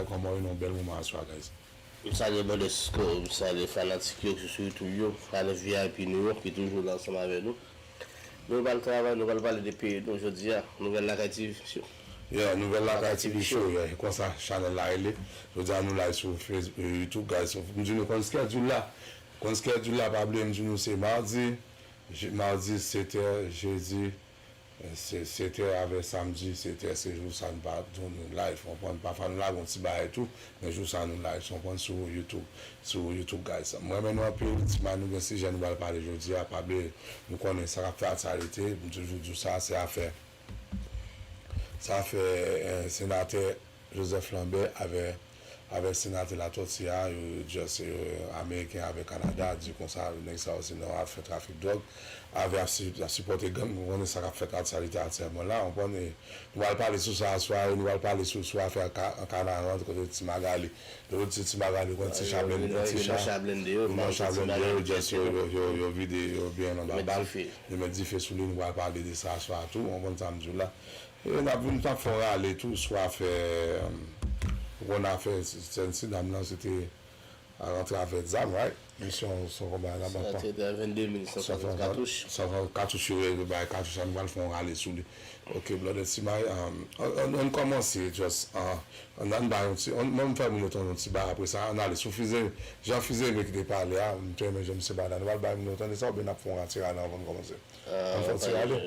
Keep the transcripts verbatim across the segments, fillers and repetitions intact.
Kòman yo nan yon bèl moman aswè a, guys. M salye Modesco, m salye fanatik yo ki sou YouTube yo, fanatik V I P nou yo ki toujou la ansanm avè nou. Nou pral travay, nou pral pale de peyi nou jodi a. Nouvèl Lakay T V Show. Yeah, Nouvèl Lakay T V Show, yeah. Konsa chanèl la rele. Jodi a nou live sou Facebook, YouTube, guys. M di nou konn schedule la. Konn schedule la, pa bliye m di nou se madi, madi sèt è, jedi, sèt è avè samdi sèt è, se jou sa nou pa, nou live, w konprann? Pafwa nou lage yon ti bagay tou, men jou sa nou live, w konprann, sou YouTube, sou YouTube, guys. Mwen renmen nou anpil, ti may nou gen sijè nou pral pale jodi a, pa bliye, nou konnen sa k ap fè aktyalite, m toujou di w sa, se afè, se afè, eh, senatè Joseph Lambert avè, avè senatè Latortue a, yo just, yo, Ameriken avè Kanada, di konsa, nèg sa yo se nan ap fè trafik dwòg, avè ap, ap sipòte gang, nou konnen sa k ap fèt aktyalite aktyèlman la, w konprann, e nou pral pale sou sa aswè a, e nou pral pale sou, sou afè Kanaran, kote Ti Magali, yo di Ti Magali, konn ti cha blende, ti cha, yo nan cha blende yo, just, yo, yo, yo, yo vide, yo byen anba bal, yo met dife sou li, nou pral pale de sa aswè a tou, w konprann sa m di w la. E n ap vin, n ap fè yon rale tou sou afè, ou konn afè sèn ti dam nan, se te rantre avèk zam, right? Li se yon, se yon konbyen zam ankò? Sa te vennde mil san senkann katouch. San senkann katouch yo, yo bay katouch la, nou pral fè yon rale sou li. Ok, Blòdè Ti May, ann, ann, ann kòmanse, just, ann, ann bay yon ti, ann, ann fè moun yo tande yon ti bagay, apre sa, ann ale sou Fizeme, jan Fizeme ki te pale a, m te renmen jan misye pale a, nou pral bay moun yo tande sa, oubyen n ap fè yon ti rale anvan n kòmanse? Ann fè yon ti rale.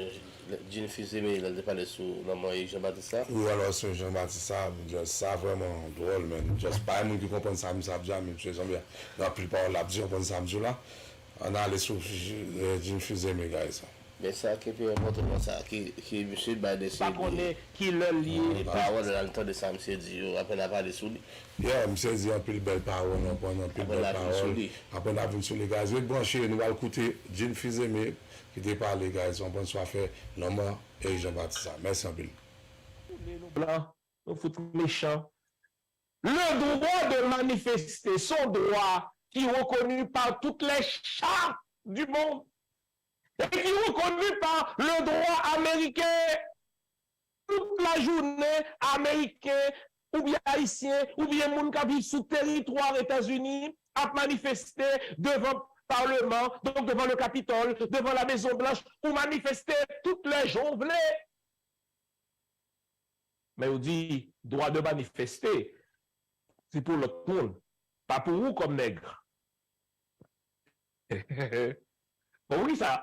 Jean Fils Aimé, lè l te pale sou lanmò Eric Jean Baptiste la. Wi, alò, sou Jean Baptiste sa, just, sa vrèman dwòl, man. Just, pa gen moun ki konprann sa misye ap di a, men misye sanble gen anpil pawòl l ap di, w konprann sa m di w la. Ann ale sou Jean Fils Aimé, guys. Men sa ki pi enpòtan nan sa, ki, ki misye bay de seri de pawòl, lè n tande sa misye di yo, apre n a pale sou li. Yeah, misye di anpil bèl pawòl, w konprann, anpil bèl pawòl. Apre n a vin sou li, guys. Ret branche, nou pral koute Jean Fils Aimé ki te pale, guys, w konprann, sou afè lanmò Eric Jean Baptiste la. Mèsi anpil. Koule nou blan, nou fout mechan. Le droit de manifester, se yon dwa ki reconnu par toutes les chartes du monde et qui est reconnu par le droit américain. Tout lajounen, Ameriken oubyen Ayisyen oubyen moun k ap viv sou teritwa Etazini ap manifeste devan Palman, donk devan le Capitole, devan la Maison Blanche, ou manifeste tout lè jan w vle. Men yo di, dwa de manifeste, se pou lòt moun, pa pou ou kòm nèg. Poukisa,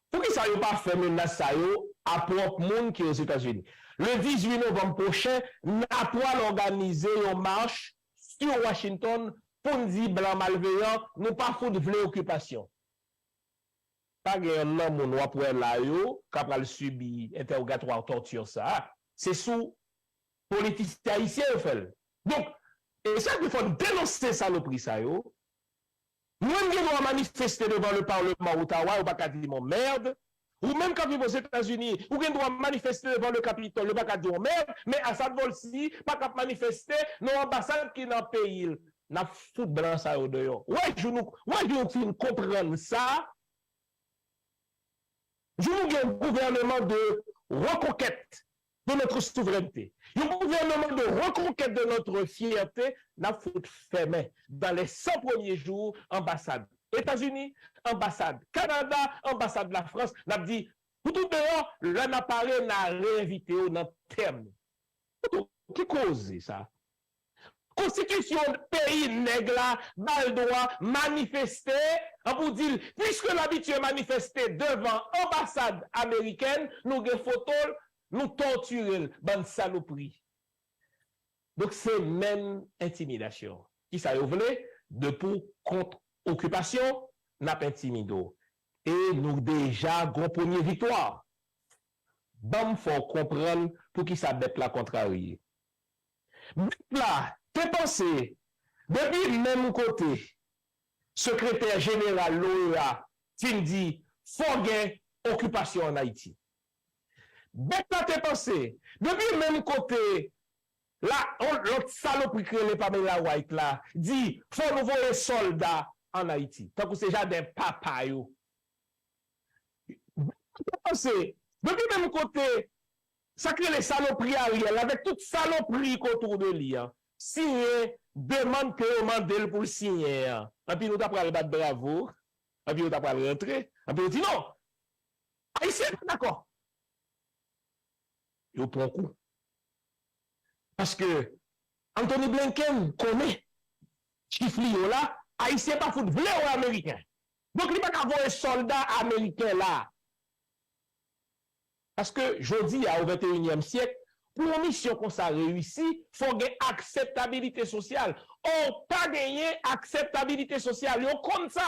poukisa yo pa fè menas sa yo a pwòp moun ki Ozetazini? Le dizuit novanm pwochen, n a pral òganize yon mach sou Washington pou n di blan malveyan, nou pa fout vle okipasyon. Pa gen yonn nan moun w ap wè la yo k ap pral sibi entèwogatwa tòti sa a, se sou politisyen ayisyen yo fè l. Donk, e sa k fè fò n denonse salopri sa yo. Mwen, m gen dwa manifeste devan le Parlement Ottawa, yo pa ka di m yon mèd. Ou menm k ap viv Ozetazini, ou gen dwa manifeste devan le Capitole, yo pa ka di w yon mèd, men Assad Volcy pa t ap manifeste nan anbasad ki nan peyi l. N ap fout blan sa yo deyò. Wè jou nou, wè jou nou fin konprann sa, jou nou gen yon gouvèneman de reconquête de notre souveraineté, yon gouvèneman de reconquête de notre fierté, n ap fout fèmen dans les cent premiers jours anbasad Etazini, anbasad Kanada, anbasad Lafrans, n ap di, fout ou deyò, lè n a pare, n a reenvite w nan tè nou. Fout ou, ki koze sa? Konstitisyon peyi nèg la ba l dwa manifeste, an pou di l, puiske l abitye manifeste devan anbasad amerikèn, nou gen foto l, nou tòtire l, bann salopri. Donk se menm entimidasyon. Kisa yo vle? De pou kont okipasyon, n ap entimide w. E nou deja gon premye viktwa. Ban m fè w konprann poukisa bèt la kontrarye. Bèt la te panse depi menm kote sekretè jeneral l'OEA fin di fò gen okipasyon ann Ayiti. Bèt la te panse depi menm kote la, yon lòt salopri ki rele Pamela White la di fò nou voye sòlda ann Ayiti, tankou se jaden papa yo. Bèt la te panse depi menm kote sa k rele salopri Ariel avèk tout salopri ki otou de li an siyen demann ke yo mande l pou l siyen an, anpi nou ta pral bat bravo, anpi yo ta pral rantre, anpi yo di non. Ayisyen pa dakò. Yo pran kou. Paske Anthony Blinken konnen chif li yo la, Ayisyen pa fout vle wè Ameriken. Donk li pa ka voye sòlda Ameriken la. Paske jodi a, o venteyinyèm syèk, pou yon misyon konsa reyisi, fò gen akseptabilite sosyal. Ò, pa genyen akseptabilite sosyal. Yo konn sa.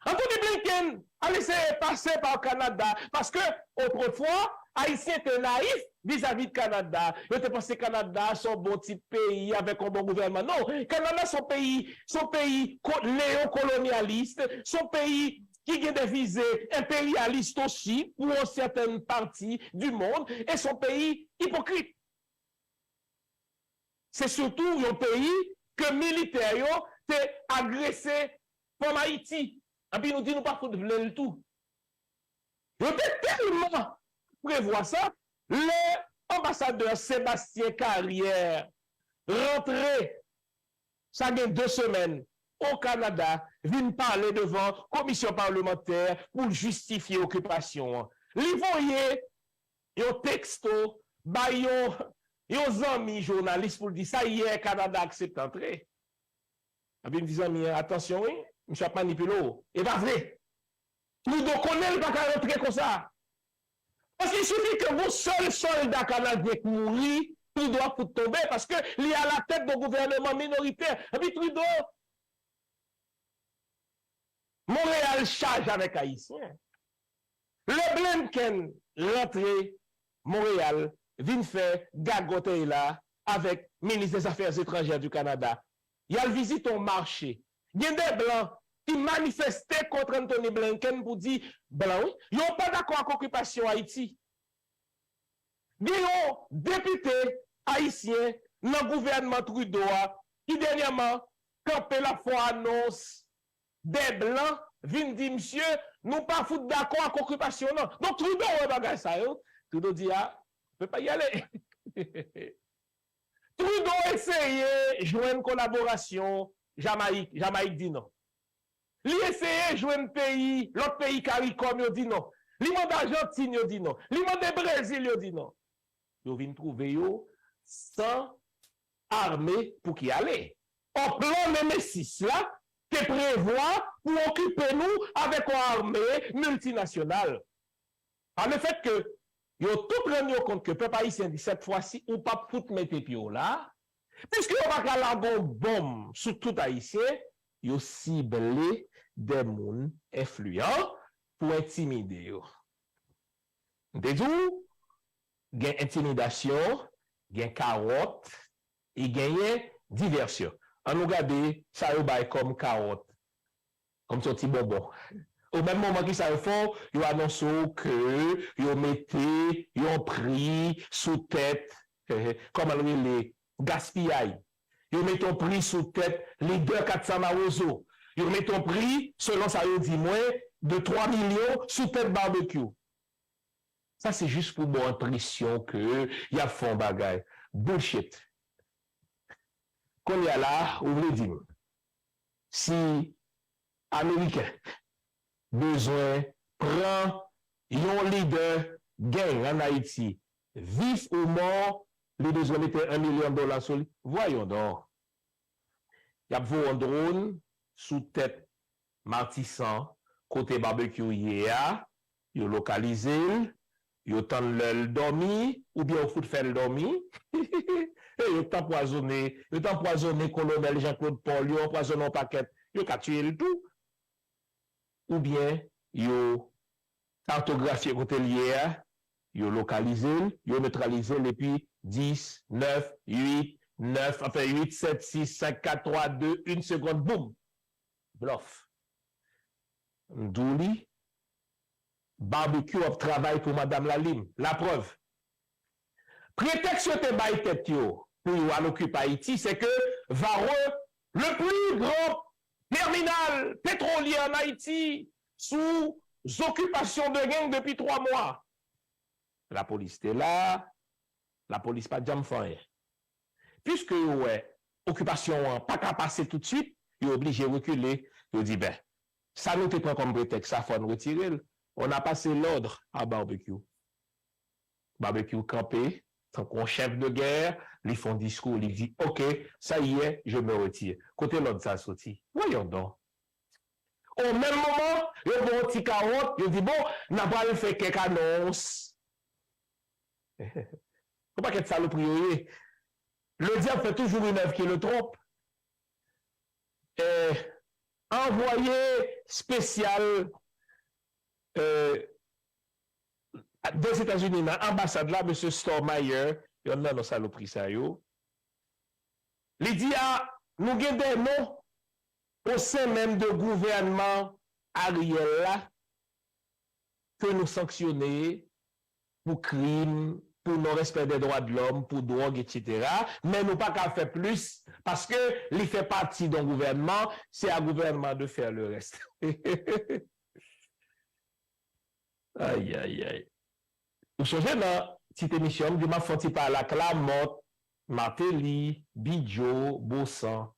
Anthony Blinken al eseye pase pa Kanada, paske otrefwa, Ayisyen te nayif vizavi de Kanada. Yo te panse Kanada se yon bon ti peyi avèk yon bon gouvènman. Non, Kanada se yon peyi, se yon peyi ko- neokolonyalis, se yon peyi ki gen de vize enperyalis osi pou yon sètèn pati di mond, e se yon peyi ipokrit. Se sitou yon peyi ke militè yo te agrese fanm Ayiti. Anpi nou di nou pa fout vle l tou. Yo te tèlman prevwa sa, lè anbasadè Sébastien Carrière rantre, sa gen de semèn, o Kanada, vin pale devan komisyon palemantè pou l jistifye okipasyon an. Li voye yon teksto bay yon, yon zanmi jounalis pou l di sa yè Kanada aksepte antre. Epi m di zanmi an, atansyon wi, misye ap manipile w. E pa vre. Trudeau konnen l pa ka rantre konsa. Paske il suffit ke yon sèl sòlda kanadyen k mouri, Trudeau ap fout tonbe, paske li alatèt de yon gouvèneman minoritè. Epi Trudeau, Monreyal chaje avèk Ayisyen. Lè Blinken rantre Monreyal, vin fè gagotay la avèk minis dèzafè etranjè di Kanada, y al vizite yon mache. Gen de blan ki manifeste kont Anthony Blinken pou di, blan wi, yo pa dakò ak okipasyon Ayiti. Gen yon depite ayisyen nan gouvènman Trudeau a ki dènyèman kanpe l ap fè yon anons de blan vin di, misye, nou pa fout dakò ak okipasyon nan. Donk Trudeau wè bagay sa yo. Trudeau di, a, pèp la y ale. Trudeau eseye jwenn kolaborasyon Jamayik, Jamayik di non. Li eseye jwenn peyi, lòt peyi Karikòm yo di non. Li mande Ajantin yo di non. Li mande Brezil yo di non. Yo vin twouve yo san ame pou ki ale. Ò, plan Nemesis la te prevwa pou okipe nou avèk yon ame miltinasyonal. Pa lefèt ke yo tout rann yo kont ke pèp ayisyen di sèt fwa si ou p ap fout mete pye w la, piske yo pa ka lage yon bonm sou tout ayisyen, yo sible de moun enfliyan pou entimide yo. M te di w, gen entimidasyon, gen kawòt, e genyen divèsyon. Ann nou gade sa yo bay kòm kawòt, kòm se yon ti bonbon. O menm moman ki sa yo fè w, yo anonse w ke yo mete yon pri sou tèt, kòman l rele, gaspiyay. Yo mete yon pri sou tèt lidè Kat Sa Mawozo. Yo mete yon pri, selon sa yo di mwen, de twa milyon sou tèt Barbecue. Sa se jis pou ba w enpresyon ke y ap fè yon bagay. Bullshit. Kounye a la, ou vle di m, si Ameriken bezwen pran yon lidè gang ann Ayiti, vif ou mò, li bezwen mete yon milyon dola sou li. Voyons donc. Y ap voye yon dwòn sou tèt Matisan, kote Barbecue ye a, yo lokalize l, yo tann lè l dòmi, oubyen yo fout fè l dòmi. E yo t anpwazonnen, yo t anpwazonnen Kolonèl Jean Claude Paul, yo anpwazonnen yon pakèt, yo ka tiye l tou. Oubyen yo katografye kote l ye a, yo lokalize l, yo netralize l, epi dis, nèf, uit, nèf, anfen, uit, sèt, sis, senk, kat, twa, de, une seconde, boum! Blòf. M di w li, Barbecue ap travay pou madanm Lalim. Laprèv, pretèks yo te bay tèt yo pou yo al okipe Ayiti, se ke Varreux, le plus grand terminal pétrolier en Haïti, sou okipasyon de gang depi twa mwa. Lapolis te la, lapolis pa t janm fè anyen. piske yo wè okipasyon an pa ka pase toutswit, yo oblije rekile, yo di, ben, sa nou te pran kòm pretèks la, fò n retire l. On a passé l'ordre à Barbecue. Barbecue kanpe, tankou yon chèf de gè, li fè yon diskou, li di, ok, ça y est, je me retire. Kote lòd sa soti? Voyons donc. O menm moman, yo pran yon ti kawòt, yo di, bon, n a pral fè kèk anons. Yon pakèt salopri yo ye. Le diable fait toujours une œuvre qui le trompe. Eh, anvwaye espesyal eh, Dèzetazini nan anbasad la, mesye Stormayer, yonn nan non salopri sa yo, li di a, nou gen de non o sen menm de gouvènman Ariel la ke nou sanksyone pou krim, pou non respè de dwa de lòm, pou dwòg, etsetera. Men nou pa ka fè plis paske li fè pati de yon gouvènman, c'est à gouvènman de faire le reste. Ay, ay, ay. Ou sonje nan tit emisyon an, m di m ap fè yon ti pale ak Lamòt, Martelly, Bidjo, Bosan.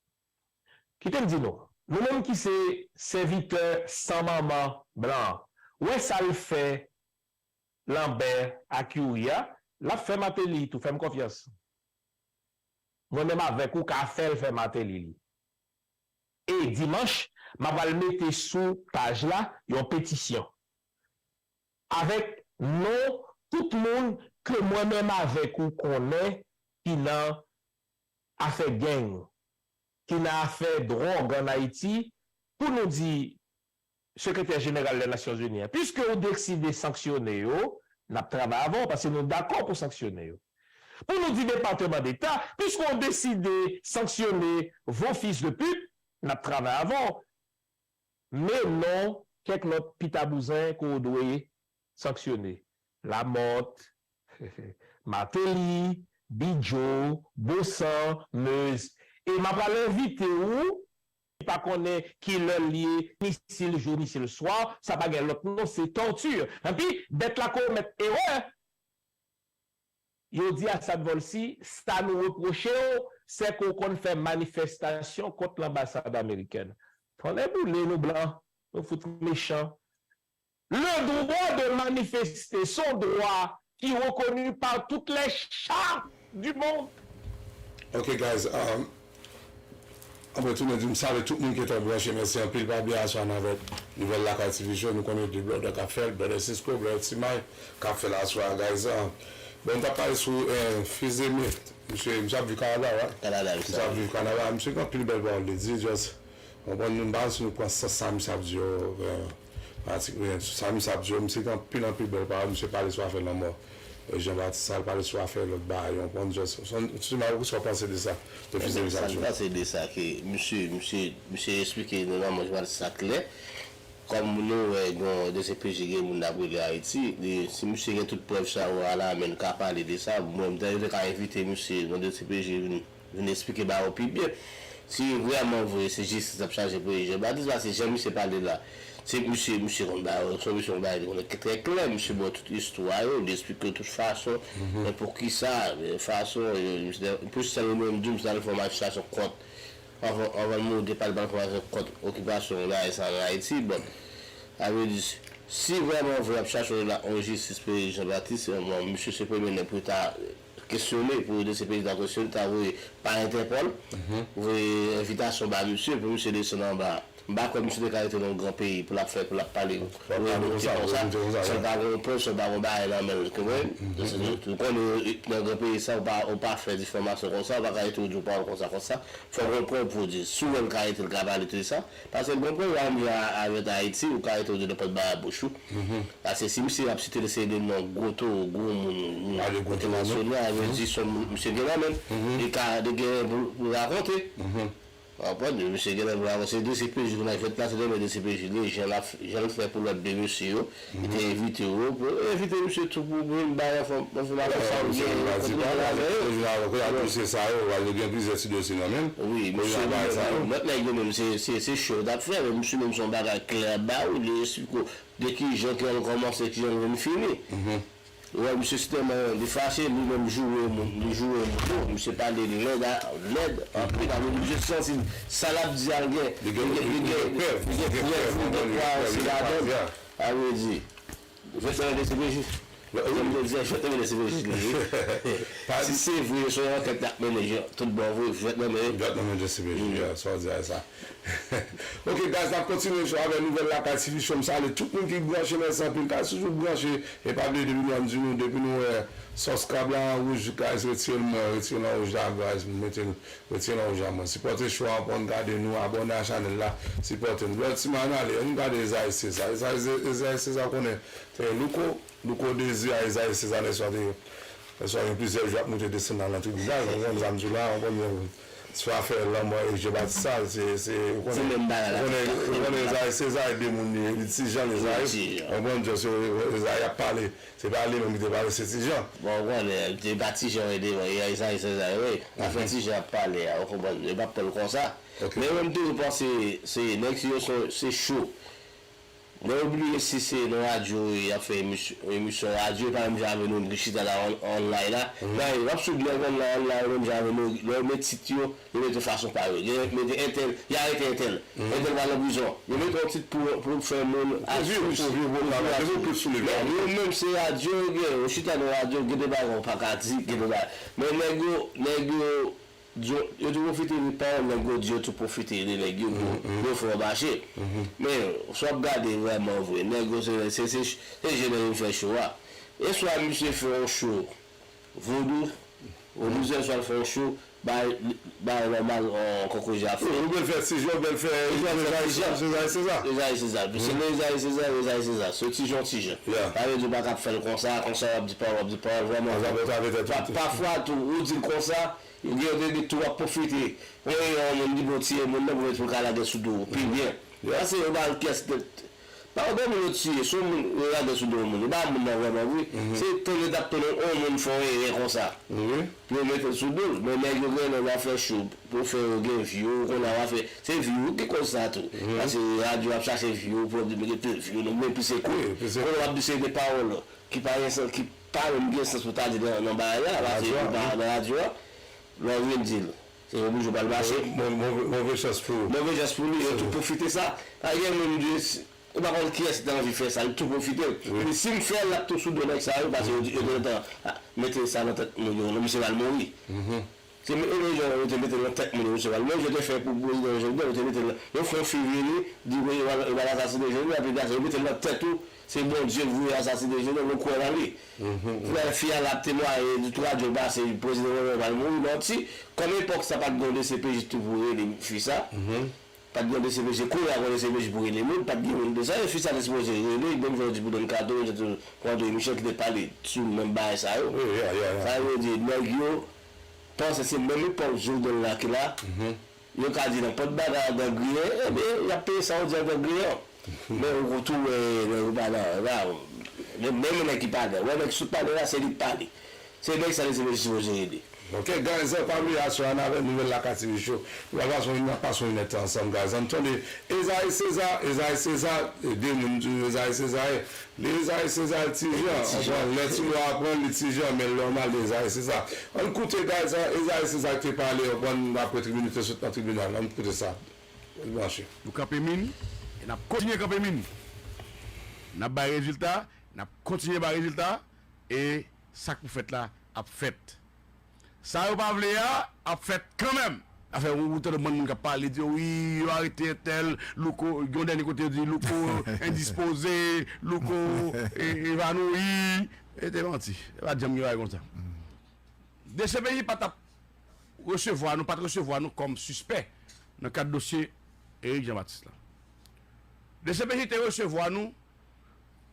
Kite m di nou, nou menm ki se sèvitè san manman blan, wè sa l fè Lanbè ak Youri a, l ap fè Martelly tou, fè m konfyans. Mwen menm avèk ou ka fè l fè Martelly li. E dimanch, m ap al mete sou paj la yon petisyon avèk non tout moun ke mwen menm avèk ou konnen ki nan afè gang, ki nan afè dwòg ann Ayiti, pou nou di Sekretè Jeneral Dènasyonzini an, piske ou deside sanksyone yo, n ap travay avè w, paske nou dakò pou sanksyone yo. Pou nou di Depatman Deta, piske ou deside sanksyone vo fis de pit, n ap travay avè w. Men non kèk lòt pita bouzen ke w dwe sanksyone. Lamòt, Martelly, Bidjo, Bosan, Meuse. E m ap al envite w, li pa konnen ki lè l ye, ni si l jou, ni si l swa, sa pa gen lòt non, se tòti. Enpi, bèt la komèt erè. Yo di Assad Volcy, sa nou repwoche w, se ke w konn fè manifestasyon kont lanbasad amerikèn. Tonnè boule nou blan, nou fout mechan. Le droit de manifester, c'est un droit qui est reconnu par toutes les chartes du monde. Ok, guys, um, ann retounen di m salye tout moun ki te branche. Mèsi anpil, pa bliye aswè a n avèk Nouvèl Lakay T V Show. Nou konnen de Brother k ap fè l, Brother Cisco, Brother Timay k ap fè l aswè a, guys. Um, bon, m t ap pale sou eh, Fils Aimé. Misye, misye ap viv Kanada, right? Kanada, misye ap viv Kanada. Misye gen anpil bèl pawòl li di, just Konprann nou, m pa konn si nou pran sans sa misye ap di yo, eh, atik, eh, sa misye ap di yo, misye gen anpil, anpil bèl pawòl, misye pale sou afè lanmò, eh, Jean Baptiste, sa l pale sou afè lòt bagay yo, konprann, just, se yon ti bagay, sa w panse de sa, de Fils Aimé sa ap di yo? Sa m panse de sa, ke misye, misye, misye eksplike nan lanmò Jean Baptiste sa klè, kòm nou wè, gen D C P J gen moun n ap rele Ayiti, li, si misye gen tout prèv sa yo alamè, l ka pale de sa, mwen, m ta, yo te ka envite misye nan D C P J vin vin eksplike ba yo pi byen. Si vrèman vre se jistis ap chache pou Jean Baptiste, paske jan misye pale la, se misye, misye konn ba yo solisyon, bay li konnen trè klè, misye ba yo tout istwa yo, li eksplike yo tout fason, men poukisa, men fason, yo, misye, plis sèl yo menm di misye al fè yon manifestasyon kont, anvan, anvan l mouri, te pale, pale fè yon manifestasyon kont okipasyon bagay sa ann Ayiti, bon, sa vle di, si vrèman vre ap chache yon jistis pou Jean Baptiste, bon, misye se premye nèg pou ta kesyone, pou D C P J ta kesyone, ta voye pa Entèpòl, voye envitasyon ba misye, pou misye desann anba. M pa kwè misye te ka rete nan yon gran peyi pou l ap fè, pou l ap pale, voye monte konsa, san l pa gen yon prèv, san l pa gen yon bagay nan men l, konprann? Ou konnen, nan gran peyi sa, ou pa, ou pa fè difamasyon konsa, ou pa ka rete w di yon pawòl konsa, konsa. Fòk gen yon prèv pou w di. Si w wè l ka rete, l ka pale, tout sa. Paske l gon pwoblèm li a, avèk Ayiti, ou ka rete w di nenpòt bagay bouch ou. Paske si misye ap site de seri de non gwo towo, gwo moun, moun entènasyonal, vle di se yon moun misye gen nan men l, li ka, li gen pou, pou rakonte. Ou konprann? Misye gen nan pou rakonte. Se D C P J ki nan fèt la, se demen D C P J li ye, jan l ap, jan l fè pou lòt de mesye yo, li te envite yo, pou envite misye tou pou, pou vin bay enfò-, enfòmasyon sa yo gen kont avè yo. Wi, misye li menm, lòt nèg yo menm, se, se, se cho yo t ap fè, men misye menm se yon bagay klè ba ou, li eksplike w de kijan ke l kòmanse, kijan l vin fini. Wè, misye se tèlman li fache, li menm joure moun, li joure moun tou. Misye pale lèd, a- lèd, anpil, a misye santi sa l ap di a l gen, li gen, li gen, li gen prèv, li gen prèv, se ladan l. A vle di, jwèt nan men D C P J. Jan m te di a, jwèt nan men D C P J li ye. Si se vre, se yon ankèt l ap mennen, tout bon vre, jwèt nan men. Jwèt nan men D C P J, yeah, sa w di a, e sa. Ok, guys, n ap kontinye show avèk nouvèl lakay T V Show. M salye tout moun ki branche, mèsi anpil. Guys, toujou branche, e pa bliye, depi nou an di nou, depi nou wè subscribe la an wouj, guys, retire l mwen, retire l an wouj la, guys, mete l, retire l an wouj la mwen. Sipòte show a, pran gade nou, abòne a chanèl la, sipòte nou. Lè ti man ale, ann gade Esaïe César. Esaïe, Esaïe César konnen, se Louko, Louko Désir a Esaïe César, lè swa te, lè swa gen plizyè jou ap monte desann nan, nan tribinal, ou konn sa m di w la, ou konn, sou afè lanmò Eric Jean Baptiste sa, se, se, ou konnen, ou konnen, ou konnen Esaïe César, e de moun li ye, li Ti Jan, Esaïe, ou konn, se Esaïe ap pale, se pa li menm ki te pale, se Ti Jan. Bon, ou konnen, se pa Ti Jan, e de, e Esaïe César, wi, afè Ti Jan ap pale a, ou konprann, yo p ap pran l konsa. Men mwen, m toujou panse, se nèg yo se, se cho. Lè yo bliye si se nan radyo y ap fè emisyon, emisyon radyo, e pa menm jan avè nou, nou chita la on- online la. Nan, y ap sou lè konn la online, menm jan avè nou, lè yo met tit yo, yo mete fason pa yo. Yo mete entèl, y arete entèl. Entèl pral nan prizon. Yo mete yon tit pou, pou fè moun al sou, sou, sou, yo menm se radyo yo gen, yo chita nan radyo, gen de bagay yo pa ka di, gen de bagay. Men nèg yo, nèg yo, Di yo, yo tou pwofite de pawòl nèg yo, di yo tou pwofite de nèg yo pou yo fè yo mache. Men, si w ap gade vrèman vre, nèg yo se, se, se, se je nèg yo fè cho a. E swa misye fè yon cho vodou, vodou se swa l fè yon cho, bay, bay nòmal, yon kokoje ap fè. Ou bèl fè Ti Jan, ou bèl fè Esaïe César. Esaïe César. Esaïe César. Se Esaïe César, Esaïe César. Se Ti Jan, Ti Jan. Sa vle di ou pa ka ap fè l konsa, konsa, w ap di pawòl, w ap di pawòl, vrèman. Pa- Pafwa tou, ou di l konsa, Yo gen de tou ap pwofite. Wè, yon moun ki bon tiye moun nan pou mete pou l ka lage sou do w pi byen. Pase yo ba l pyès tèt. Pa yon moun yo tiye, se yon moun yo lage sou do yon moun. Yo ba moun nan vrèman vre. Se tann yo t ap tann yon moun fè yon erè konsa. Pou yo mete l sou do l. Men nèg yo gen nan afè cho pou fè yo gen view, kounye a w ap fè. Se view ki koz sa tou. Pase radyo ap chache view, pou yo di mete pil view, nou men pi se kou. Kounye a w ap di se de pawòl ki pa gen sans, ki pa menm gen sans pou ta di nan, nan bagay la, pase yo pa nan radyo a. Lè w vin di l, se yon boujou pral mache. Move, move, move chans pou ou. Move chans pou li, yo tou pwofite sa. Pa gen moun di, ou pa konn kiyès ki ta anvi fè sa, li tou pwofite l. Epi si m fè l, l ap tou sou do nèg sa yo, pase yo di, yo te gentan mete sa nan tèt moun yo, non, misye pral mouri. Se menm jan yo te mete l nan tèt moun yo, misye pral mouri, yo te fè pou prezidan Jovenel, yo te mete l, yo fè yon fi vini, di, yo pral, yo pral asasine Jovenel, epi yo mete l nan tèt ou, Se Bondye k voye asasine Jovenel, nou kwè nan li. Lè fi a la ap temwaye, tout radyo pase, prezidan Jovenel pral mouri, manti. Kòm epòk sa pa t gen yon D C P J tou pou rele fi sa. Pa t gen yon D C P J, kounye a gen yon D C P J pou rele moun, pa t gen moun de sa, e fi sa te sipoze rele, menm jan yo di pou Don Kato, menm jan pou André Michel ki te pale sou menm bagay sa yo. Sa vle di, nèg yo panse se menm epòk Jovenel la ki la. Yo ka di nenpòt bagay an gangriyen, ebyen, y ap peye sa yo di an gangriyen an. Men ou tou wè, nèg yo pa nan, nan, menm nèg ki pa nan, wè nèg sou pale la, se li k pale. Se nèg sa li se mesye sipoze rele. Ok, guys, pa bliye aswè a n avèk nouvèl Lakay T V Show. Nou pral pase yon, n ap pase yon inèdtan ansanm, guys. Ann tande Esaïe César, Esaïe César, e de moun toujou Esaïe César ye. Li Esaïe César Ti Jan, anprann, lè ti bwa a pran li Ti Jan, men lòmal li Esaïe César. Ann koute, guys, Esaïe César ki te pale, anprann, apre tribinal, te sot nan tribinal. Ann koute sa. Branche. Nou kanpe min, e n ap kontinye kanpe min. N ap bay rezilta, n ap kontinye bay rezilta, e sa k pou fèt la ap fèt. Sa yo pa vle a, ap fèt kanmenm. Afè, ou, ou tande bann moun k ap pale, di yo, wi, yo arete entèl, Louko, gen yon dènye kote yo di Louko endispoze, Louko e, evanouyi. E te manti. E pa t janm gen bagay konsa. D C P J pa t ap resevwa nou, pa t resevwa nou kòm sispè nan kad dosye Eric Jean Baptiste la. D C P J te resevwa nou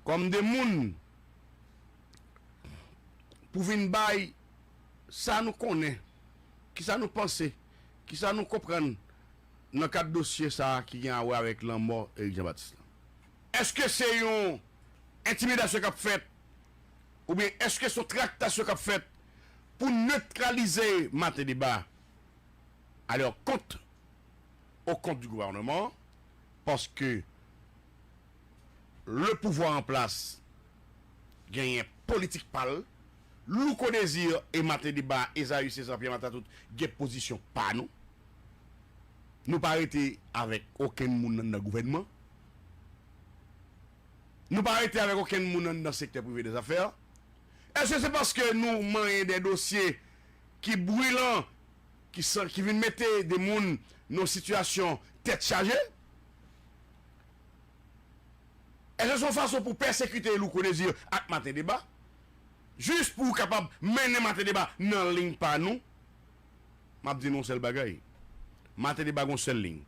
kòm de moun pou vin bay sa nou konnen, kisa nou panse, kisa nou konprann nan kad dosye sa a ki gen a wè avèk lanmò Eric Jean Baptiste la. Èske se yon entimidasyon k ap fèt? Oubyen èske se yon traktasyon k ap fèt pou netralize Maten Deba à leur compte, au compte du gouvernement, parce que le pouvoir en place genyen politik pa l. Louko Désir e Maten Deba, Esaü César, Pierre Matatout gen pozisyon pa nou. Nou pa rete avèk okenn moun anndan gouvènman. Nou pa rete avèk okenn moun anndan sektè prive dèzafè. Èske se paske nou manyen de dosye ki brilan, ki, san, ki vin mete de moun nan sitiyasyon tèt chaje? Èske se yon fason pou pèsekite Louko Désir ak Maten Deba? Jis pou w kapab mennen Maten Deba nan liy pa nou? M ap di nou yon sèl bagay. Maten Deba gen yon sèl liy.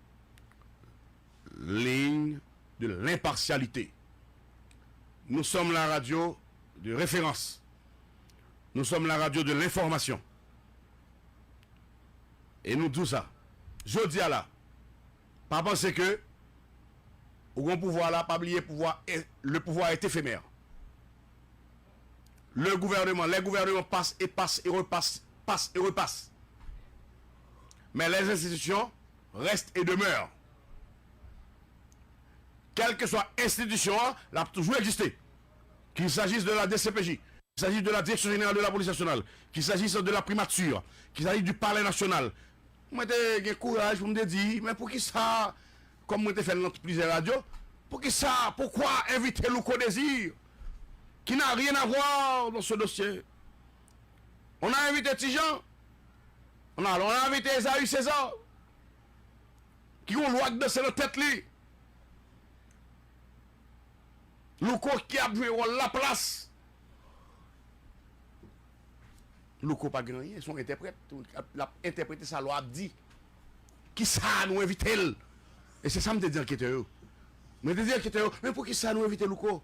Liy de lenparsyalite. Nous sommes la radio de référence. Nous sommes la radio de l'information. E nou di w sa. Jodi a la, pa panse ke ou gen pouvwa la, pa bliye pouvwa, e, le pouvoir est éphémère. Le gouvernement, les gouvernements passent et passent et repassent, passent et repassent. Mais les institutions restent et demeurent. Kèlkeswa enstitisyon an, l ap toujou egziste. Qu'il s'agisse de la D C P J, qu'il s'agisse de la Direction Générale de la Police Nationale, qu'il s'agisse de la Primature, qu'il s'agisse du Palais National. Mwen te gen kouraj pou m te di, men poukisa, kòm mwen te fè l nan plizyè radyo, poukisa, pourquoi inviter Louko Désir, qui n'a rien à voir dans ce dossier? On a invité Ti Jean, on a, on a invité Esaü César, ki gon lwa k danse nan tèt li. Louko ki ap jwe wòl laplas. Louko pa gen anyen, se yon entèprèt. L ap entèprete sa lwa ap di. Kisa nou envite l? E se sa m te di anketè yo. Mwen te di anketè yo, men poukisa nou envite Louko?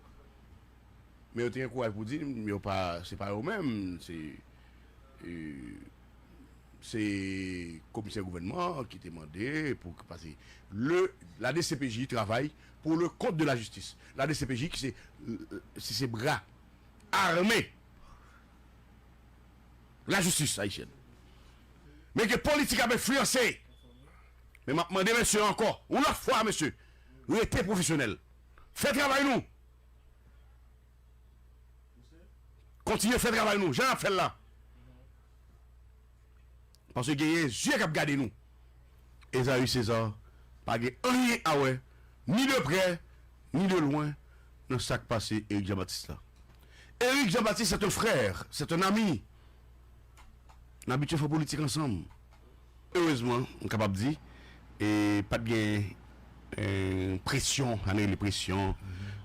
Men yo te gen kouraj pou di m, yo pa, se pa yo menm, se, e, se komisè gouvènman ki te mande pou, paske le, la D C P J travay pour le compte de la justice. La D C P J ki se, se, se bra ame lajistis ayisyèn. Men ke politik ap enfliyanse. Men m ap mande mesye ankò, yon lòt fwa, mesye, rete pwofesyonèl. Fè travay nou. Kontinye fè travay nou, jan n ap fè l la. Paske genyen zye k ap gade nou. Esaü César pa gen anyen a wè, ni de prè, ni de lwen, nan sa k pase Eric Jean Baptiste la. Eric Jean Baptiste, c'est un frère, c'est un ami. N abitye fè politik ansanm. Erezman, m kapab di, e pa t gen, e, presyon, sa n rele presyon,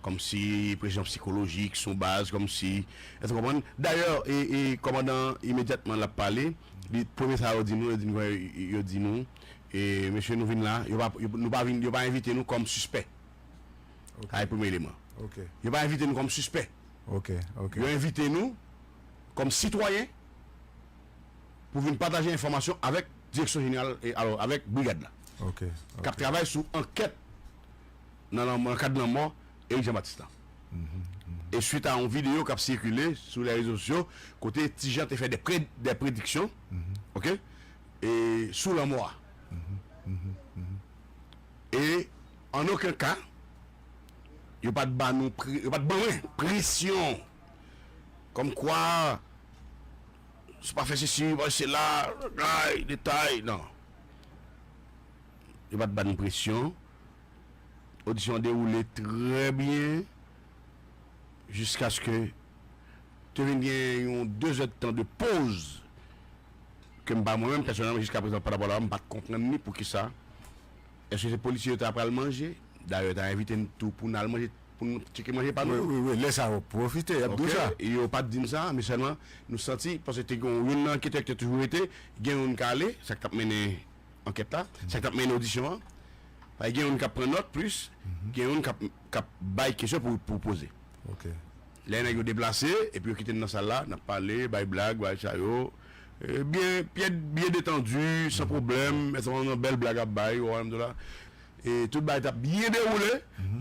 kòmsi presyon sikolojik, sou baz, kòmsi, èske w konprann? Dayè, e, e, kòmandan, imedyatman l ap pale, li, premye sa yo di nou, yo di nou, yo di nou, e, mesye, nou vin la, yo pa, yo, nou pa vin, yo pa envite nou kòm sispè. Ok. Sa e premye eleman. Ok. Yo pa envite nou kòm sispè. Ok, ok. Yo envite nou kòm sitwayen pou vin pataje enfòmasyon avèk direksyon jeneral, e, alò, avèk brigad la. Ok, ok. K ap travay sou ankèt nan, nan, nan kad lanmò Eric Jean Baptiste la. Mhm, mhm. E swit a yon videyo k ap sikile sou lè rezo sosyo, kote Ti Jan te fè de pre-, de prediksyon, mhm, ok, e sou lanmò a. Mhm, mhm, mhm. E an okenn ka, yo pa t ba nou pre-, yo pa t ban mwen presyon. Kòmkwa, se pa fè sesi, pa fè sela, bagay, detay, non. Yo pa t ba nou presyon. Odisyon an dewoule trè byen, jiskaske te vin gen yon de zèdtan de poz ke m pa mwen menm, pèsonèlman, jiska prezan, pa rapò la, m pa t konprann ni poukisa. Èske se polisye yo ta pral manje? Dayè, yo ta envite n tou pou n al manje, pou n tcheke manje pa nou. Wi, wi, wi, lè sa yo pwofite, y ap di w sa. Ok, yo pa t di n sa, men sèlman nou santi, paske te gen youn nan anketè ki te toujou rete, gen youn k ale, sa k t ap mennen ankèt la, sa k t ap mennen odisyon an. Paske gen youn k ap pran nòt plis, gen youn k ap, k ap bay kesyon pou, pou poze. Ok. Lè nèg yo deplase, epi yo kite n nan sal la, n ap pale, bay blag, bay sa yo. E, byen, byen, byen detandi, san pwoblèm, èske yon bèl blag ap bay, ou wè m di w la. E tout bagay t ap byen dewoule,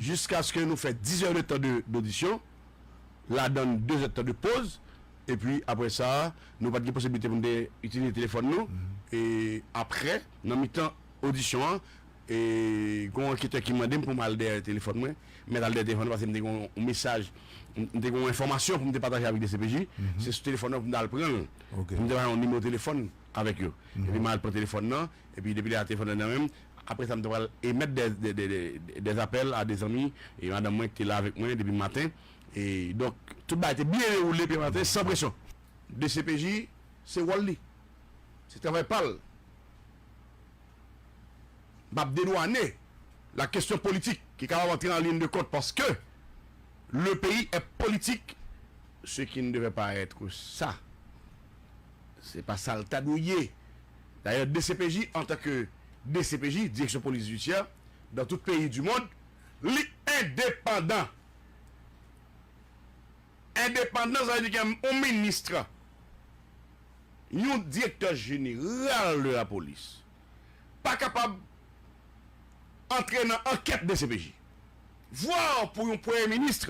jiskaske nou fè diz è de tan de, dodisyon, ladan de zèdtan de poz, epi apre sa, nou pa t gen posiblite pou n te itilize telefòn nou, e apre, nan mitan odisyon an, E gen yon anketè ki mande m pou m al dèyè telefòn mwen. M mèt al dèyè telefòn mwen paske m te gen yon mesaj, m te gen yon enfòmasyon pou m te pataje avèk D C P J. Se sou telefòn nan pou m t al pran l. Pou m te bay yon nimewo telefòn avèk yo. Epi m al pran telefòn nan. Epi depi lè a telefòn nan nan men m. Apre sa, m te pral emèt de, de, de, de, de apèl a de zanmi e madanm mwen ki te la avèk mwen depi maten. E donk, tout bagay te byen dewoule depi maten, san presyon. D C P J, se wòl li. Se travay pa l. M ap dedwane la kesyon politik ki kapab antre an liy de kont paske le pays est politique, ce qui ne devait pas être ça. Se pa sa l ta dwe ye. Dayè, D C P J, antanke D C P J, Direksyon Polis Jidisyè, dans tout pays du monde, li endepandan. Endepandan, sa vle di gen yon minis, yon direktè jeneral de la polis pa kapab antre nan ankèt D C P J. Vwa pou yon premye minis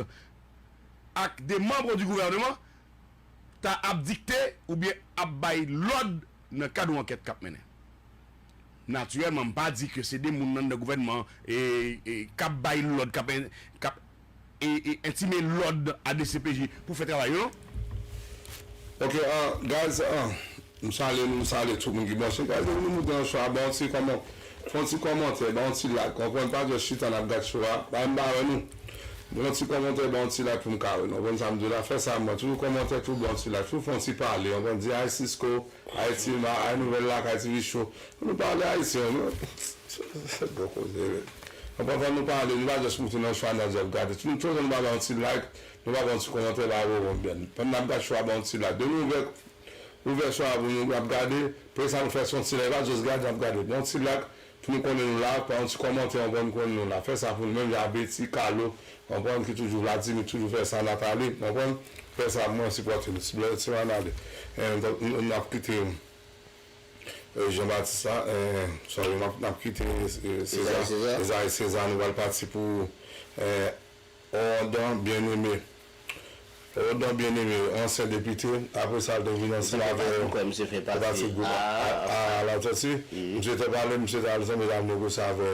ak de manm di gouvènman ta ap dikte oubyen ap bay lòd nan kad yon ankèt k ap mennen. Natirèlman, m pa di ke se de moun anndan gouvènman e, e, k ap bay lòd, k ap, k ap e, e, entime lòd a D C P J pou fè travay yo, non? Ok, ah, guys, ah, m salye nou, m salye tout moun ki branche. Guys, nou moute nan chwa, ba yon ti kòman-, fè yon ti kòmantè, ba yon ti like, konprann, pa just chita n ap gad chwa, ba m ba wè nou. Ba yon ti kòmantè, ba yon ti like pou m ka wè nou, konprann sa m di la, fè sa mwen, toujou kòmantè, toujou ba yon ti like, toujou fè yon ti pale, konprann, di ay Cisco, ay Tilma, ay Nouvèl Lakay, T V Show. Nou pale ayisyen, nou. Bon koze, men. Anpwen, fò nou pale, nou pa just moute nan chwa nan djòb gade. Tout moun, tout moun ba yon ti like, nou ba yon ti kòmantè, ba yo bon byen. Pandan n ap gade chwa, ba yon ti like. Depi nou ouvè, ouvè chwa pou nou ap gade, apre sa nou fè se yon ti like, pa just gade, n ap gade. Ba yon ti like, pou nou konnen nou la, pa yon ti kòmantè, anpwen nou konnen nou la. Fè sa pou nou menm, jan Betty, Carlo, konprann ki toujou Vladimir, toujou fè sa, Nathalie, konprann? Fè sa pou mwen, sipòte nou. Ti blè, ti manade. Eh, n, n, n ap kite, eh, Jean Baptiste la, eh, sorry, n ap, n ap kite, eh, César, César. César, César, nou pral pati pou, eh, Odan Bien-Aimé. Odan Bien-Aimé, ansyen depite, apre sa, l te vin ansanm avè pati gwoup a, a, a Latortue. Misye te pale, misye te al, sanble l al negosye avè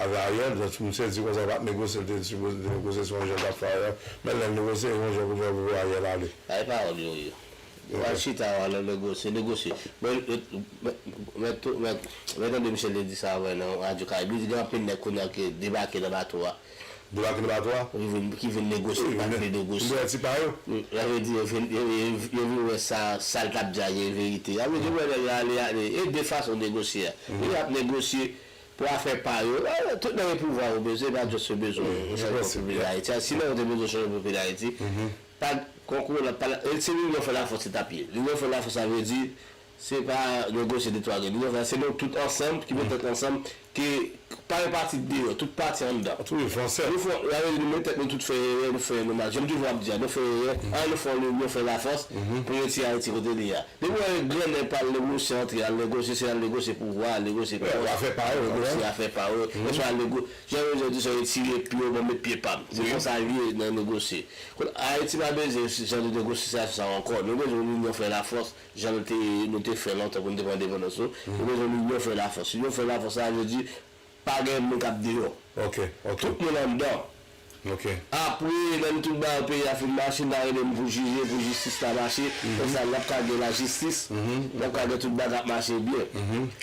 avè Ariel, donk, misye di konsa, l p ap negosye, l te sipoze negosye sou yon jan l t ap fè Ariel, men lè l negosye, yon jan pou fè pou Ariel ale. Ay pawòl yo ye. Yo pral chita, yo al negosye, negosye. Men, men, men, men, men tande misye te di sa avè nan Radyo Karayib. Li di gen anpil nèg kounye a ki debake nan bato a. Debake nan bato a? Ki vin, ki vin negosye, pa vle negosye. Yo vin wè ti pa yo. Sa vle di, yo vin, yo, yo, yo vin wè sa, sa l t ap di a gen verite. Sa vle di, wè nèg la ale, ale. E de fason negosye a. Yo ap negosye pou afè pa yo. Ah, tout nèg gen pouvwa yo bezwen, pa just yo bezwen yon chanjman pou peyi Dayiti. Si nèg yo te bezwen chanjman pou peyi Dayiti, pa konkou la, pa, e se linyon fè lafòs se t ap ye. Linyon fè lafòs, sa vle di, se pa negosye de twa grenn. Linyon fè, se nou tout ansanm ki met tèt ansanm, ki pa yon pati deyò, tout pati anndan. Tou e fransè. Nou fè, sa vle di nou met tèt nou tout fè erè, nou fè erè, nou mal. Jan m toujou ap di a, nou fè erè, an nou fè yon linyon fè lafòs pou retire Ayiti kote li a. Depi w wè grannèg pa al negosye, antre, al negosye, se al negosye pouvwa, al negosye pouvwa. Afè pa yo, negosye afè pa yo. Oswa al nego-, jan yo di sa, yo tire pye w, bon, met pye pa m. Se konsa l ye nan negosye. Kote Ayiti pa bezwen jan de negosyasyon sa ankò. Nou bezwen yon linyon fè lafòs, jan nou te, nou te fè lontan pou nou te pran endepandans nou. Nou bezwen yon linyon fè lafòs. Linyon fè lafòs, sa vle di, pa gen moun k ap deyò. Ok, ok. Tout moun anndan. Ok. Apre, lè nou tout bagay peyi a fin mache, n a rele m pou jije, pou jistis la mache. Konsa, n ap ka gen lajistis. N ap ka gen tout bagay ap mache byen.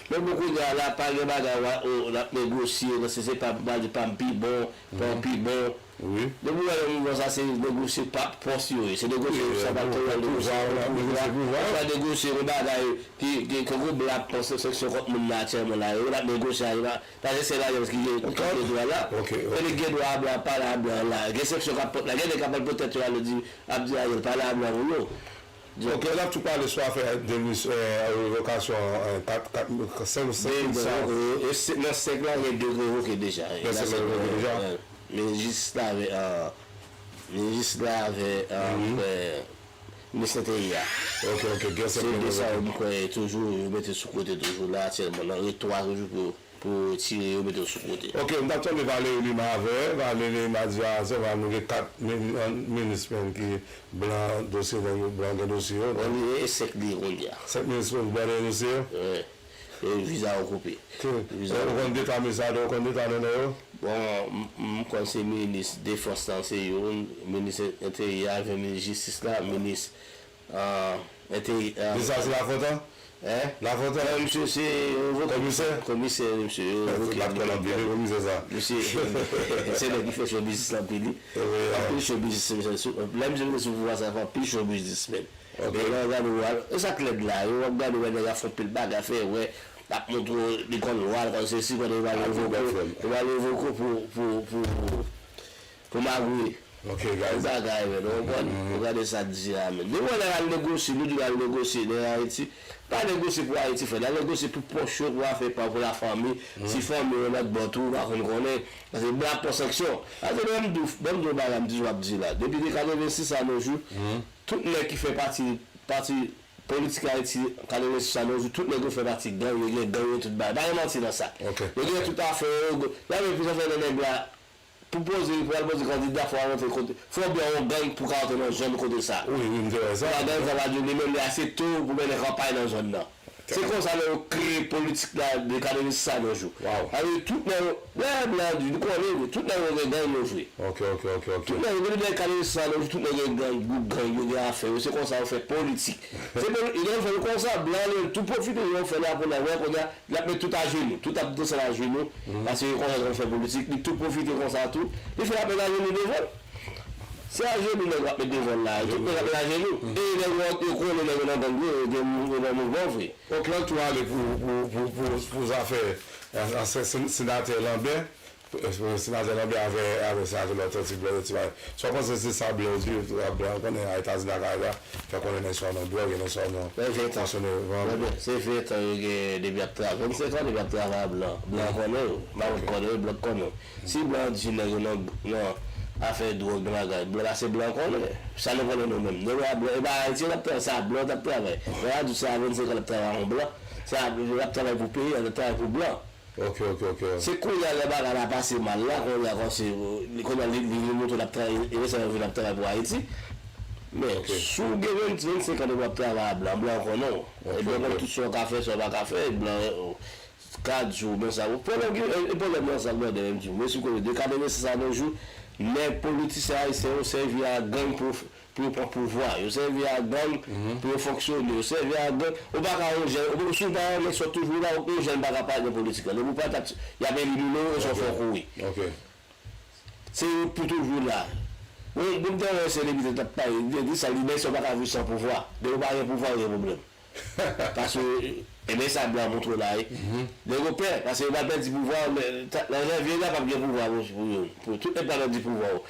Men pou kounye a la, pa gen bagay, wa, o, n ap negosye, nan se, se pa, pa, pa m pi bon, pa w pi bon. Depi w wè yon mouvman sa, se negosye pa pòs yo ye. Se negosye sa pa pou negosye pou pouvwa. Ou pa negosye yon bagay ki, ki, ki gwo blan ap pran sanksyon kont moun nan aktyèlman la. Yo, n ap negosye a, yo pa Paske se lajan ki gen, ki gen dwa la. Gen nèg gen dwa a blan, pale a blan la. Gen sanksyon k ap pot la. Gen nèg k ap al potèt yo ale di, ap di Ariel, pale a blan pou yo. Ok, n ap tou pale sou afè demis, eh, revokasyon, eh, kat, kat, senk, senk mil sa. Nan senk la, gen de revoke deja. Nan senk la revoke deja. Minis Jistis la avè, eh, minis Jistis la avè, eh, minis Enteryè a. Ok, ok, gen senk mil. Se de sa yo m kwè toujou, yo mete sou kote toujou la aktyèlman. Nan ret twa toujou pou pou tire yo mete yo sou kote. Ok, m t ap tande Valéry Lima avè, Valéry Lima di a, se vre, nou gen kat min-, minis menm ki blan dosye nèg yo, blan gen dosye yo. Bon, li e senk li ye kounye a. Senk minis blan gen dosye yo? Wi. E viza yo koupe. Viza yo koupe. Ou konn deta minis la, ou konn deta non yo? Bon, m, m konn se minis defans lan, se youn, minis enteryè a, minis jistis la, minis, ah, enteryè. Minis la se Lafontan? Hein? Lafontan? Non, misye se revoke. Komisè? Komisè, misye, revoke. Bat kòl anpil, wi, komisè sa. Misye, se nèg ki fè show business lan anpil, wi. Anpil show business, misye sou, lè misye vin sou pouvwa sa, fè anpil show business, men. Men lè w gade w al, e sa k lèd la, yo w ap gade wè nèg ap fè anpil bagay, fè wè, ap montre w li konn lwa, li konn sesi, konnen yo pral revoke w, yo pral revoke w pou, pou, pou, pou magouye. Ok, guys. Yon bagay, men, ou konprann? Ou gade sa k di a, men. Depi w wè nèg al negosye, nou di l al negosye, nèg Ayiti, pa negosye pou Ayiti, frè, l al negosye pou pòch yo, pou afè pa w, pou lafanmi, si fanmi w yon lòt bò tou, ou pa konn konnen, paske blan ap pran sanksyon. Paske ban m di w, ban m di w yon bagay, m toujou ap di la, depi de katrevensis a nos jours, tout nèg ki fè pati, pati politik Ayiti, katrevensis a nos jours, tout nèg yo fè pati gang, yo gen gang yo, tout bagay. Pa gen manti nan sa. Yo gen tout afè yo, yo gen, la, men, pou sa fè nan nèg la, pou poze, pou al poze kandida, fò w al rantre kote, fò w byen yon gang pou ka rantre nan zòn kote sa. Wi, wi, m te wè sa. Pou al gang sa va di li menm li ase to pou mennen kanpay nan zòn nan. Se konsa nèg yo kreye politik la de katrevensis a nos jours. Sa vle di tout nèg yo, lè blan di, nou konnen, tout nèg yo gen gang yo vre. Ok, ok, ok, ok. Tout nèg yo, depi lè katrevensis a nos jours, tout nèg yo gen gang, gwoup gang, yo gen afè yo, se konsa yo fè politik. Se pou yo fè l konsa, blan yo tou pwofite, yo fè la pou la wè kounye a, l ap met tout ajenou, tout ap desann ajenou, paske yo konsa yo fè politik, li tou pwofite konsa tou, li fè l ap met ajenou devan l. Se ajenou nèg yo ap met devan l la, tout nèg ap met ajenou. E nèg yo, yo konnen nèg yo nan gang vre, yo gen mou-, yo nan mouvman vre. Oakland tou ale pou, pou, pou, pou, pou zafè, eh, se-, se-, senatè Lambert, eh, senatè Lambert avè, avè senatè Lòtantik Blan yo ti bagay. Sa w panse se sa blan yo di, blan yo konnen a Etazini ak Kanada, fè konnen nèg sa yo nan dwòg, nèg sa yo nan konsome vann. Se ven tan yo gen depi ap travay, vennsenk an depi ap travay a blan. Blan konnen yo, mawon konnen yo, blan konnen yo. Si blan di nèg yo nan, nan afè dwòg, nan bagay, blan, paske blan konnen. Sa nou konnen nou menm. Nèg yo a blan, e pa Ayiti yo t ap travay, se a blan yo t ap travay. Nèg yo a di se a vennsenk an l ap travay a yon blan. Se a, l ap travay pou peyi a, l ap travay pou blan. Ok, ok, ok. Se kounye a lè bagay la pase mal la, kounye a kòmsi, kounye a li, li vin montre l ap travay, e lè sa yo vin ap travay pou Ayiti. Men, si w gen vennsenk an depi w ap travay a blan, blan konnen w. E blan konnen tout sa w ka fè, sa w pa ka fè, blan, ka di w, men sa, pwoblèm ki, e, e pwoblèm nan sa, brother, m di w, men si w konnen, de katrevensis a nos jours, nèg politisyen ayisyen yo sèvi a gang pou, pou yo pran pouvwa, yo sèvi a gang pou yo fonksyone, yo sèvi a gang, ou pa ka yon jèn, ou, si w pa renmen sa w toujou la, yon jèn pa ka pale de politik la, depi w pa t ap, y ap elimine w, e sa w fè w kouri. Se pou toujou la. Bon, bon, m te wè yon selebrite t ap pale, li te di sa, li di nèg sa yo pa ka viv san pouvwa. Depi w pa gen pouvwa, ou gen pwoblèm. Paske, ebyen, sa blan montre w la, wi. Nèg yo pè, paske yo pral pèdi pouvwa, men, ta, nan janvye, la p ap gen pouvwa pou, pou yo. Pou tout nèg pral pèdi pouvwa yo.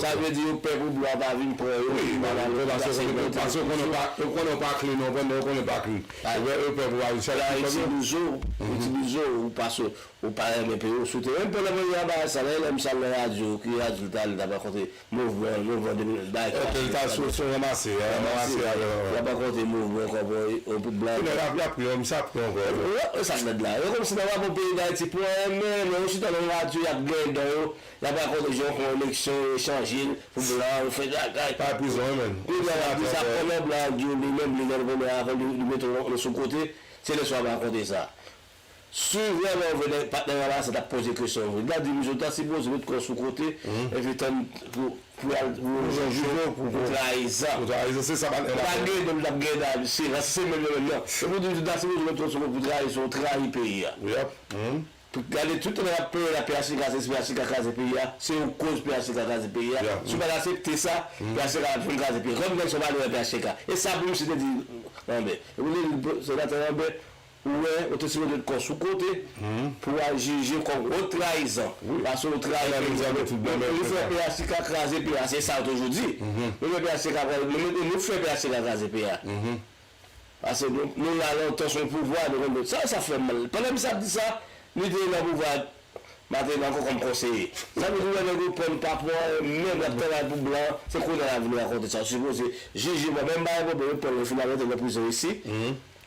Sa vle di yo pè pou blan pa vin pran yo, pou yo pa vin pase yo konnen, paske yo konnen w pa, yo konnen w pa clean, yo konnen, yo konnen w pa clean. Yo pè, yo pè pou pa vin chèche Ayiti, nou zo, itilize w, ou pase. Ou pa renmen peyi w, si w te renmen pèp la, bagay sa, lè, lè m sal nan radyo, ki radyo l t ale, l t ap rakonte mouvman, mouvman de mil, bagay ki pase. Ok, l t al sou, sou ranmase, ranmase avè l. L ap rakonte mouvman kòbòy, yon bout blan. Kounye a, l ap, l ap ri, misye ap ri ankò. Wi, e sa k lèd la. E kòmsi nan rapò peyi Dayiti, pou anyen, men, men, yo chita nan radyo, y ap griyen dan yo, y ap rakonte jan yon eleksyon, yo chanje l, pou blan, yo fè bagay. Pa prizon, wi, men. Kounye a, l ap di sa, pandan blan ap di w, li menm, li gen pwoblèm avè l, li, li mete w sou kote, se lè sa w ap rakonte sa. Si vrèman vre patnè ranmase t ap poze kesyon vre, li ta di misye w ta sipoze met kò sou kote, epi tann pou, pou al, pou jije w pou trayizan. Pou trayizan, se sa patnè ranmase. Ou pa gen, donk, l t ap gen la, se, se menm yo menm nan. Epi w di misye w ta sipoze met kò sou kote pou trayizan, ou trayi peyi a. Pou gade tout tan y ap plede la P H T K, se P H T K kraze peyi a, se ou koz P H T K kraze peyi a. Si w pa t aksepte sa, P H T K ap jwenn kraze peyi a. Kòm nèg sa w pa lwen P H T K. E sa pou misye te di, Lambert. Epi w te di, senatè Lambert, Ou wè, ou te sipoze met kò sou kote pou w al jije kòm wot trayizan. Paske w trayi peyi a. Nou fè P H T K kraze peyi a, se sa w toujou di. Nou fè P H T K kraze, nou mete, nou fè P H T K kraze peyi a. Paske nou, nou la lontan sou pouvwa, nou konn sa, sa fè mal. Pandan misye ap di sa, li te nan pouvwa, Martelly ankò kòm konseye. Sa vle di lè nèg yo pran nou pa pou anyen menm, y ap travay pou blan, se kounye a l ap vin rakonte sa. Ou sipoze jije blan, men m pa gen pwoblèm, yo pran l, yo fin al mete l nan prizon isi.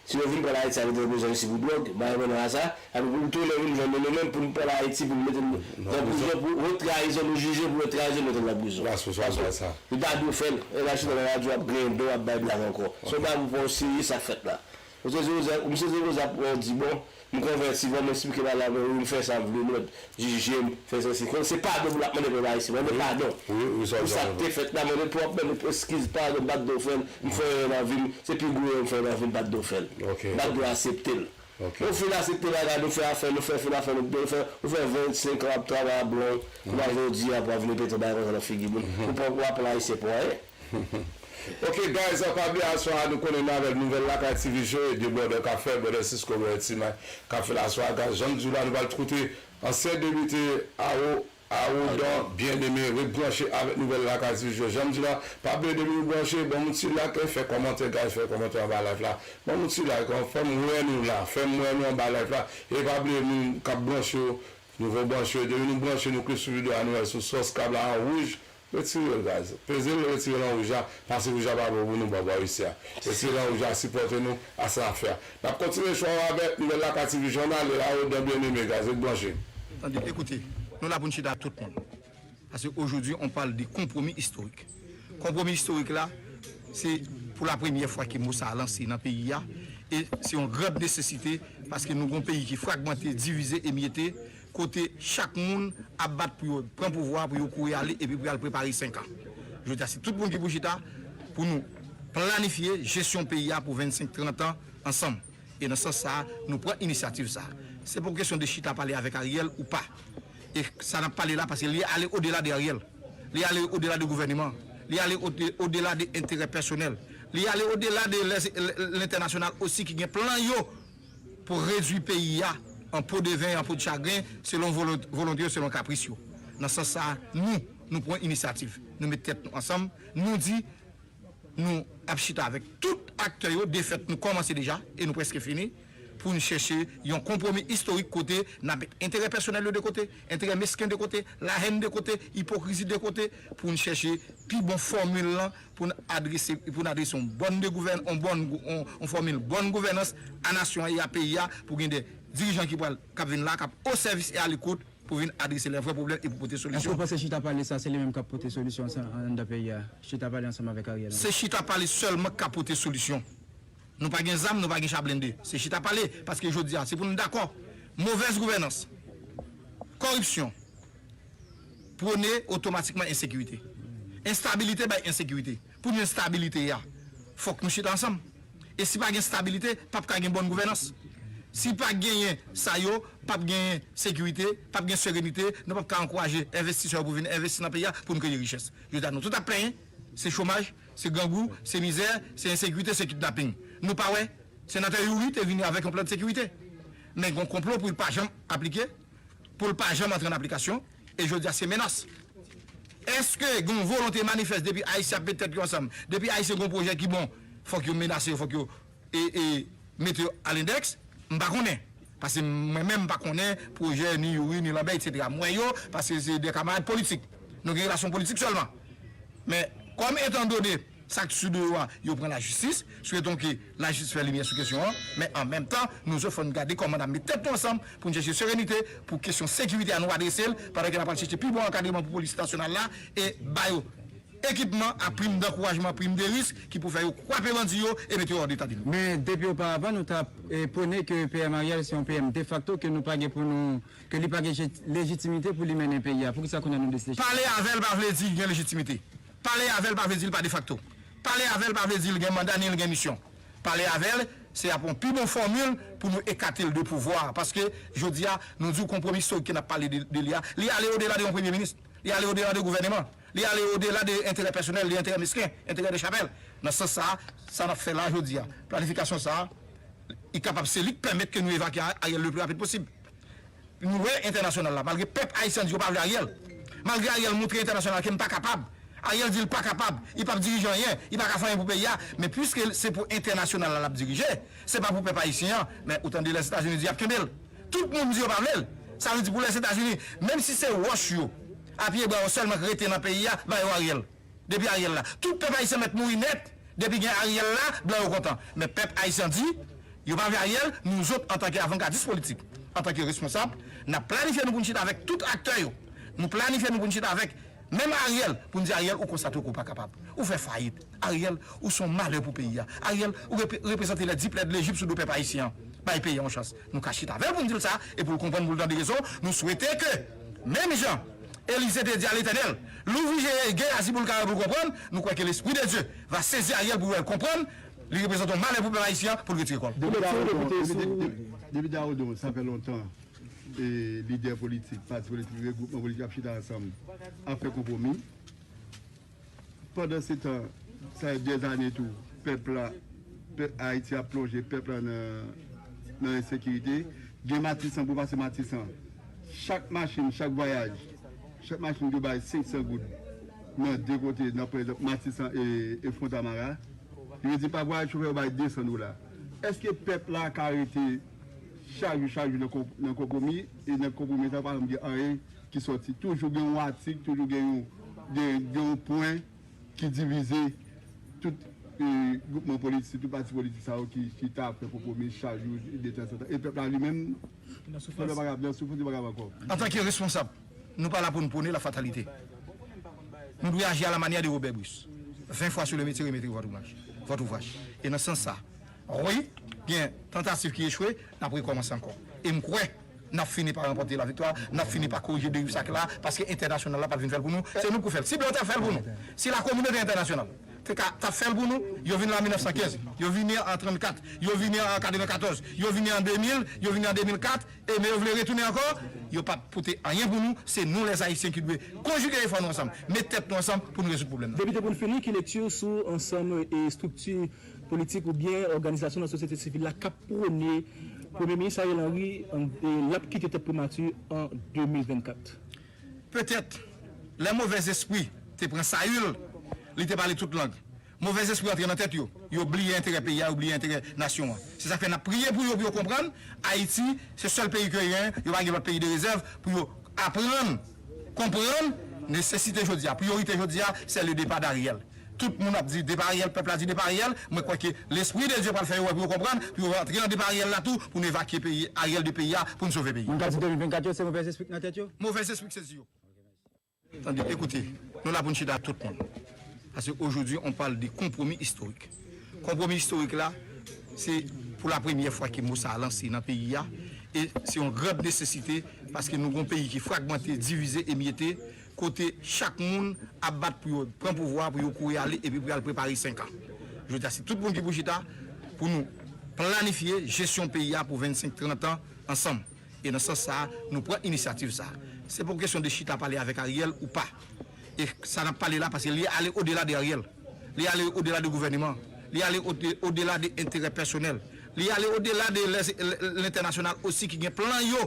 Si yo vin pran l Ayiti, al mete l nan prizon isi pou dwòg, m pa gen pwoblèm a sa. Epi pou l tounen vin jwenn nou, nou menm, pou nou pran l Ayiti, pou nou mete l nan prizon pou wot trayizon, nou jije pou wot trayizon, mete l nan prizon. Li pa dwe fè l. E l al chita nan radyo, ap griyen do, ap bay blag ankò. Se yon bagay pou w serye sa k fèt la. Misye Joseph, misye Joseph ap di, bon, m konvèti, bon, m eksplike bagay la, men wi, m fè sa m vle, nou mèt jije m, fè sesi. Konn se padon pou l ap mande pèp ayisyen, mande padon. Wi, wi, sa w di. Pou sa k te fèt la, mande pou w ap mande eskiz, padon, m pa t dwe fè l, m fè erè nan vi m, se pi gwo erè m fè nan vi m, m pa t dwe fè l. M pa t dwe aksepte l. Nou fin aksepte bagay, nou fè afè, nou fè fin afè, nou, nou fè, nou fè vennsenk an ap travay a blon, kounye a jodi a pou al vin pete bagay konsa nan figi moun. Ou pa, ou pa pran ayisyen pou anyen. Ok, guys, pa bliye aswè a nou konnen nou avèk Nouvèl Lakay T V Show e de brother k ap fè, brother Cisco, brother T-Mac k ap fè l aswè a, guys. Jan m di w la, nou pral koute ansyen depite Awo, Awodan Bien-Aimé, ret branche avèk Nouvèl Lakay T V Show. Jan m di w la, pa bliye depi nou branche, ban m yon ti like, fè kòmantè, guys, fè kòmantè anba live la. Ban m yon ti like, fè m wè nou la, fè m wè nou anba live la. E pa bliye moun k ap branche yo, nouvo branche yo, depi nou branche, nou klik sou videyo a, nou wè sou source cable la an wouj, retire l, guys. Peze l, retire l an wouj la, pase wouj la pa bon pou nou bò bò isi a. Retire l an wouj la, sipòte nou, a sa n ap fè a. N ap kontinye show a avèk Nouvèl Lakay T V Show, ann ale la, Awodan Bien-Aimé, guys, ret branche. Tande, ekoute, nou la pou n chita ak tout moun. Parce qu'aujourd'hui, on parle de compromis historique. Konpwomi istorik la, se pou la premyè fwa ke mo sa a lanse nan peyi a, e se yon grand nesesite, paske nou gon peyi ki fragmante, divize, emyete, kote chak moun ap bat pou yo pran pouvwa, pou yo kouri ale, epi pou y al prepare senk an. Jodi a, se tout moun ki pou chita, pou nou planifye jesyon peyi a pou vennsenk, trant an ansanm. E nan sans sa a, nou pran inisyativ sa a. Se pa yon kesyon de chita pale avèk Ariel ou pa. E sa n ap pale la, paske li ale odela de Ariel. Li ale odela de gouvèneman. Li ale ode-, odela de enterè pèsonèl. Li ale odela de lè-, lè-, lentènasyonal osi ki gen plan yo pou redui peyi a an po de ven, an po de chagren, selon volon-, volonte yo, selon kapris yo. Nan sans sa a, nou, nou pran inisyativ. Nou met tèt nou ansanm, nou di, nou ap chita avèk tout aktè yo, defèt nou kòmanse deja e nou prèske fini, pou n chèche yon konpwomi istorik kote n ap met enterè pèsonèl yo de kote, enterè mesken de kote, lahèn de kote, ipokrizi de kote, pou n chèche pi bon fòmil lan pou n adrese, pou n adrese yon bòn de gouvèn-, yon bòn gou-, yon, yon fòmil bòn gouvènans a nasyon an e a peyi a, pou gen de dirijan ki pral, k ap vin la, k ap o sèvis e a lekout pou vin adrese lè vrè pwoblèm e pou pote solisyon. Èske w panse chita pale sa, se li menm k ap pote solisyon sa anndan peyi a? Chita pale ansanm avèk Ariel? Se chita pale sèlman k ka pote solisyon. Nou pa gen zam, nou pa gen cha blende. Se chita pale, paske jodi a, se pou nou dakò. Movèz gouvènans, kòripsyon, pwone otomatikman ensekirite. Enstabilite bay ensekirite. Pou nou estabilite a, fòk nou chita ansanm. E si pa gen stabilite, p ap ka gen bòn gouvènans. Si pa genyen sa yo, p ap genyen sekirite, p ap gen serenite, nou p ap ka ankouraje envestisè yo pou vin envesti nan peyi a pou n kreye richès. Jodi a, nou tout ap plenyen, se chomaj, se grangou, se mizè, se ensekirite, se kidnaping. Nou pa wè, senatè Youri te vini avèk yon plan de sekirite. Men gen yon konplo pou l pa janm aplike, pou l pa janm antre an aplikasyon, e jodi a se menas. Èske gen yon volonte manifès depi Ayisyen ap met tèt yo ansanm, depi Ayisyen gen yon pwojè ki bon, fòk yo menase yo, fòk yo e, e, mete yo alendèks? M pa konnen. Paske mwen menm m pa konnen pwojè ni Youri, ni Lanbè, etsetera. M wè yo, paske se de kamarad politik. Nou gen relasyon politik sèlman. Men, kòm etan done, sa k sou do yo a, yo pran lajistis, swetons ke lajistis fè limyè sou kesyon an, men an menm tan, nou zòt fò n gade kòman n ap met tèt nou ansanm pou n chèche serenite, pou kesyon sekirite a nou adrese l, pandan ke n ap al chèche pi bon ankadreman pou polis nasyonal la, e ba yo ekipman ak prim dankourajman, prim de risk, ki pou fè yo kwape bandi yo e mete yo an deta de nou. Men depi oparavan, nou t ap, e, pwone ke P M Ariel se yon P M defakto, ke nou pa gen pou nou, ke li pa gen je-, lejitimite pou li mennen peyi a. Poukisa kounye a nou deside? Pale avè l pa vle di li gen lejitimite. Pale avè l pa vle di li pa defakto. Pale avè l pa vle di li gen manda ni li gen misyon. Pale avè l, se ap yon pi bon fòmil pou nou ekate l de pouvwa a. Paske, jodi a, nou di w konpwomi istorik ke n ap pale de, de li a, li ale odela de yon premye minis. Li ale odela de gouvèneman. Li ale odela de enterè pèsonèl, de enterè mesken, enterè de chapèl. Nan sans sa a, sa n ap fè la jodi a, planifikasyon sa a, li kapab se li k pèmèt ke nou evakye Ariel le pli rapid posib. Nou wè entènasyonal la, malgre pèp ayisyen di yo pa vle Ariel, malgre Ariel montre entènasyonal ke m pa kapab, Ariel di l pa kapab, li p ap dirije anyen, li pa ka fè anyen pou peyi a, men piske se pou entènasyonal la l ap dirije, se pa pou pèp ayisyen an, men ou tande Lèzetazini di y ap kenbe l. Tout moun di yo pa vle l. Sa vle di pou Lèzetazini, menm si se wòch yo, a pye bwa yo sèlman k rete nan peyi a, ba yo Ariel. Depi Ariel la. Tout pèp ayisyen mèt mouri nèt. Depi gen Ariel la, blan yo kontan. Men pèp ayisyen di, yo pa vle Ariel, nou zòt antanke avangardis politik, antanke responsab, n ap planifye nou pou n chita avèk tout aktè yo. Nou planifye nou pou n chita avèk Menm Ariel, pou n di Ariel, ou konstate ke w pa kapab. Ou fè fayit. Ariel, ou se yon malè pou peyi a. Ariel, ou repe- reprezante les dix plaies de l'Égypte sou do pèp ayisyen an. Bay peyi a yon chans. Nou ka chita avè l pou n di l sa, e pou l konprann, pou l tande rezon. Nou swete ke, menm jan Elize te di a Letènèl, louvri je Gehazi pou l kapab pou l konprann, nou kwè ke Lespri de Dye va sezi Ariel pou l konprann, li reprezante yon malè pou pèp ayisyen an, pou l retire kò l. Depi Dawoudon, depi, depi, depi Dawoudon, sa fè lontan, e, lidè politik, pati politik, regwoupman politik ap chita ansanm, ap fè konpwomi. Pandansetan, sa fè dèzane tou, pèp la, pèp Ayiti ap plonje, pèp la nan, nan ensekirite. Gen Matisan, pou pase Matisan, chak machin, chak vwayaj, chak machin yo bay senk san goud nan de kote, nan, pa egzanp, Matisan e, e Fontamara. Yo di pa vwayaj chofè yo bay de san dola. Èske pèp la ka rete chak jou, chak jou nan kon- nan konpwomi, e nan konpwomi sa pa janm gen anyen ki sòti? Toujou gen yon atik, toujou gen yon, gen, gen yon pwen ki divize tout, e, gwoupman politik, tout pati politik sa yo ki, ki ta ap fè konpwomi chak jou, de tan an tan. E pèp la li menm, pèp la pa kab nan soufrans, li pa kab ankò. Antanke responsab, nou pa la pou n pwone la fatalite. Nou dwe aji a la manyè de Robert Bruce. Vingt fois sur le métier, remettez votre ouvrage, votre ouvrage. E nan sans sa, wi, gen tantativ ki echwe, n ap rekòmanse ankò. E m kwè n ap fini pa ranpòte laviktwa, n ap fini pa korije deriv sa k la, paske entènasyonal la pa t vin fè l pou nou, se nou k pou fè l. Si blan t ap fè l pou nou, si lakominote entènasyonal te ka, t ap fè l pou nou, yo vini la mil nèf san kenz, yo vini an trannkat, yo vini an katrevenkatòz, yo vini an de mil, yo vini an de mil kat, e men yo vle retounen ankò, yo p ap pote anyen pou nou, se nou lèzayisyen ki dwe konjige efò nou ansanm, met tèt nou ansanm pou nou rezoud pwoblèm nan. Depite, pou n fini, ki lekti w sou ansanm, e, estrikti politik oubyen òganizasyon nan sosyete sivil la k ap pwone Premye Minis Ariel Henry, an, e, l ap kite tèt primati an de mil vennkat? Petèt, lè movèzespri te pran Sayil, li te pale tout lang. Movèzespri antre nan tèt yo, yo bliye enterè peyi a, yo bliye enterè nasyon an. Se sa k fè n ap priye pou yo, pou yo konprann, Ayiti se sèl peyi ke yo genyen, yo pa gen lòt peyi de rezèv, pou yo aprann konprann nesesite jodi a, priyorite jodi a, c'est le départ d'Ariel. Tout moun ap di depa Ariel, pèp la di depa Ariel, mwen kwè ke Lespri de Dye pral fè yo wè pou yo konprann, pou yo rantre nan depa Ariel la tou, pou nou evakye peyi Ariel de peyi a, pou nou sove peyi a. Moun k ap di de mil vennkat yo, se movèzespri k nan tèt yo? Movèzespri k sezi yo. Tande, ekoute, nou la pou n chita ak tout moun. Paske aujourd'hui, on parle de konpwomi istorik. Konpwomi istorik la, se pou la premyè fwa ke mo sa a lanse nan peyi a, e se yon gran nesesite, paske nou gon peyi ki fragmante, divize, emyete, kote chak moun ap bat pou yo pran pouvwa, pou yo kouri ale, epi pou y al prepare senk an. Jodi a, se tout moun ki pou chita, pou nou planifye jesyon peyi a pou vennsenk, trant an ansanm. E nan sans sa a, nou pran inisyativ sa a. Se pa yon kesyon de chita pale avèk Ariel ou pa. E sa n ap pale la, paske li ale odela de Ariel. Li ale odela de gouvèneman. Li ale ode- odela de enterè pèsonèl. Li ale odela de lè- lè- lentènasyonal osi ki gen plan yo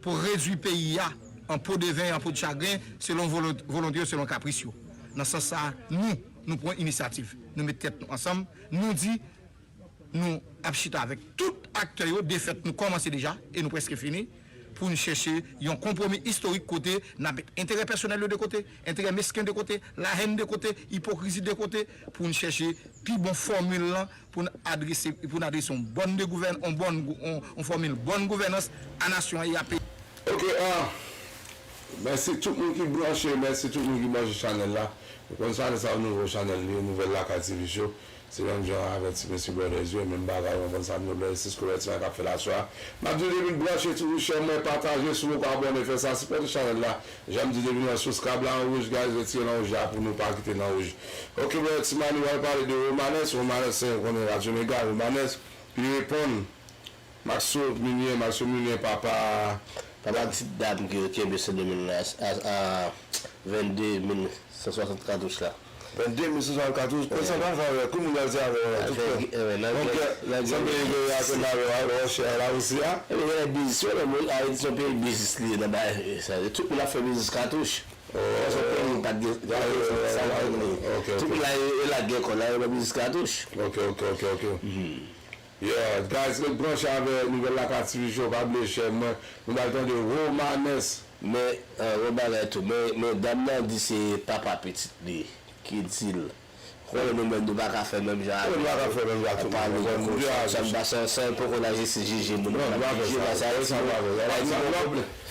pou redui peyi a an po de ven, an po de chagren, selon volon- volonte yo, selon kapris yo. Nan sans sa a, nou, nou pran inisyativ. Nou met tèt nou ansanm. Nou di, nou ap chita avèk tout aktè yo, defèt nou kòmanse deja e nou prèske fini, pou n chèche yon konpwomi istorik kote n ap met enterè pèsonèl yo de kote, enterè mesken de kote, lahèn de kote, ipokrizi de kote, pou n chèche pi bon fòmil lan pou n adrese, pou n adrese yon bòn de gouvèn- yon bòn gou- yon- yon fòmil bòn gouvènans a nasyon an e a peyi. Ok, ah, mèsi tout moun ki branche, mèsi tout moun ki branche chanèl la. Ou konn chanèl sa, nouvo chanèl li, Nouvèl Lakay T V Show. Se menm jan avèk ti mesye Brothers yo, menm bagay, ou konprann sa, nou blè sis kouvèti an k ap fè l aswè a. M ap di w depi n branche tou, chè mwen, pataje, si w poko abòne, fè sa, sipòte chanèl la. Jan m di depi nan subscribe la an wouj, guys, retire nan wouj la pou nou pa kite nan wouj. Ok, brother, Ti Mani pral pale de Romanes, Romanes, se, ou konnen, Radyo Mega, Romanes, li reponn Maxo Milien, Maxo Milien, papa, papa ti dam ki yo kenbe Sendomeng la, a, a, vennde mil san swasant katouch la. Vennde mil san swasant katouch. Pèsonn pa fè avè l. Ki moun y ap di avè w la? Tout pè. Monchè, sa peyi peyi a te mare a, monchè, la osi a. Ebyen, gen lè biznis yo, men moun, Ayiti se yon peyi biznis li ye nan bagay sa. Tout moun ap fè biznis katouch. Pèsonn, peyi moun pa t gen, pa t gen sa, sa, sa, sa. Tout moun la, yo, yo lage kò la, yo nan biznis katouch. Ok, ok, ok, ok. Yeah, guys, ret branche avè Nouvèl Lakay T V Show, pa bliye share mwen. Nou pral tande Romanes. Men, eh, yon bagay tou, men, men dam nan di se papa pitit li ki di l, Konnen nou menm nou pa ka fè menm jan avè yo. Nou pa ka fè menm jan avè yo. Pale de kòripsyon, sa n pa, sa, sa poko lajistis jije moun nan. N ap jije, sa, sa, sa,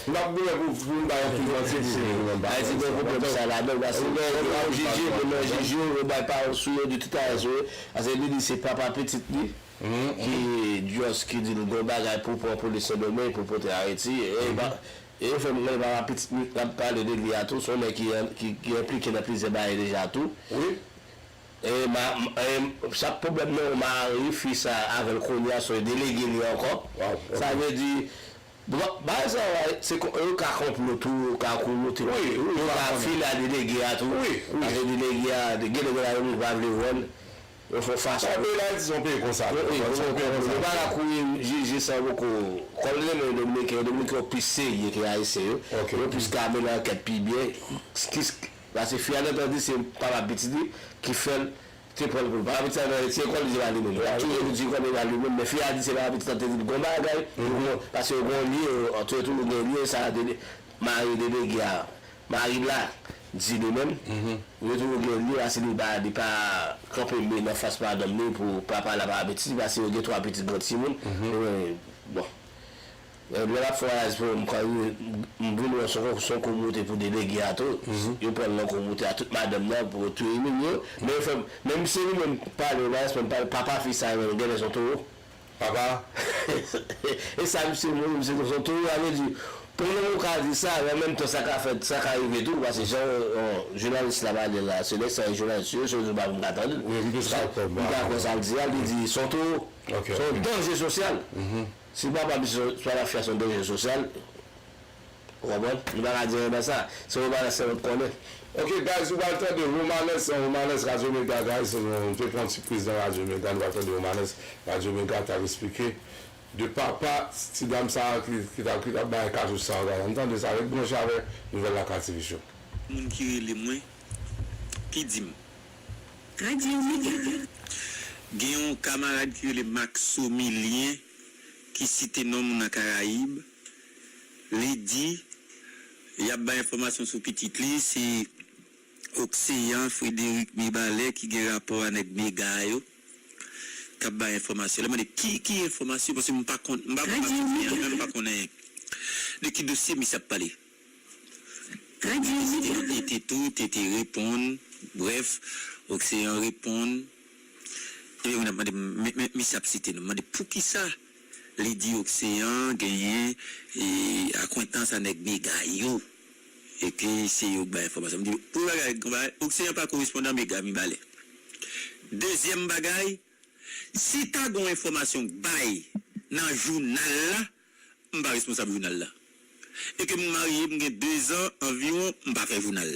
n ap goumen pou, pou n pa yon pil manti pou jije moun nan. Ayiti gen pwoblèm sa ladan, paske lè yo jije moun nan, jije yo, yo bay pawòl sou yo, de tout fason, paske li di se papa pitit li ki Dios ki di l gon bagay pou pran pou li Sendomeng, pou pote Ayiti. E ba, e yo fè m konnen papa pitit li, n ap pale de li a tou, se yon nèg ki, ki, ki enplike nan plizyè bagay deja tou. Wi. E ma, e sa pwoblèm nan, mari fi sa avè l kounye a, se yon delege li ankò. Sa vle di, bon, bagay sa yo, se kon, yo ka konplo tou, yo ka kouloute. Yo ka file a delege a tou. Paske delege a, gen delege la, yo pa vle wè l. Yo fè fason. Peyi Dayiti se yon peyi konsa. Wi, wi, se yon peyi konsa. Yo pa ka kouri jije san poko. Kòm yo renmen Dominiken, Dominiken yo plis serye ke Ayisyen yo. Yo plis ka mennen ankèt pi byen. Paske fi a gentan di se papa pitit li ki fè l te pran l pou l. Papa pitit la nan ti lekòl, li di pa li menm. L ap toujou di kòm li pa li menm, men fi a di se papa pitit la te di l gon bagay, paske yo gon lye, yo toujou gen lye, sa, mari delege a, mari la, di li menm, yo toujou gen lye, paske li pa, li pa kanpe men nan fas madanm li pou papa la papa pitit li, paske yo gen twa pitit gran timoun. Bon. Lè l ap fè vwayaj pou m, m vin wè se yon, se yon kou moute pou delege a tou. Yo pran l nan kou moute a tout madanm nan pou yo tou imilye yo. Men yo fè, men misye li menm pale nan respè, m pale, papa fi sa menm, genlè se yon towo. Papa. E sa misye, misye se yon towo, sa vle di, pou nou ka di sa, men an menm tan sa ka fèt, sa ka rive tou, paske jan, euh, jounalis la pale la, se lè sa jounalis yo, se yo pa vin ka tande l. M dakò sa l di a, li di se yon towo, se yon danje sosyal. Si papa misye, papa fi a se yon danje sosyal, ou konprann? Nou pa ka di anyen nan sa. Se Romanes sèlman k konnen. Ok, guys, ou pral tande Romanes, Romanes, Radyo Mega, guys, nou te pran ti priz nan Radyo Mega, nou pral tande Romanes, Radyo Mega t ap eksplike de papa ti dam sa a ki, ki t ap, ki t ap bay katouch sa a, guys. Ann tande sa, ret branche avè Nouvèl Lakay T V Show. Moun ki rele mwen, ki di m, Radyo Mega. Gen yon kamarad ki rele Maxo Milien ki site non m nan Karayib. Li di, y ap bay enfòmasyon sou pitit li, se Oxéan Frédéric Mibalè ki gen rapò a nèg Mega yo, k ap bay enfòmasyon. Lè m mande ki, ki enfòmasyon, paske m pa konn, m pa konn afè Oxéan, men m pa konnen de ki dosye misye ap pale. T T tou, T T reponn, brèf, Oxéan reponn. Epi moun ap mande m, men, men, misye ap site non, m mande poukisa li di Oxéan genyen, e, akwentans a nèg Mega yo, e ke se yo k bay enfòmasyon. M di, premye bagay, Oxéan pa korespondan Mega Mibalè. Dezyèm bagay, si ta gon enfòmasyon k bay nan jounal la, m pa responsab jounal la. E ke m marye, m gen dezan anviwon, m pa fè jounal.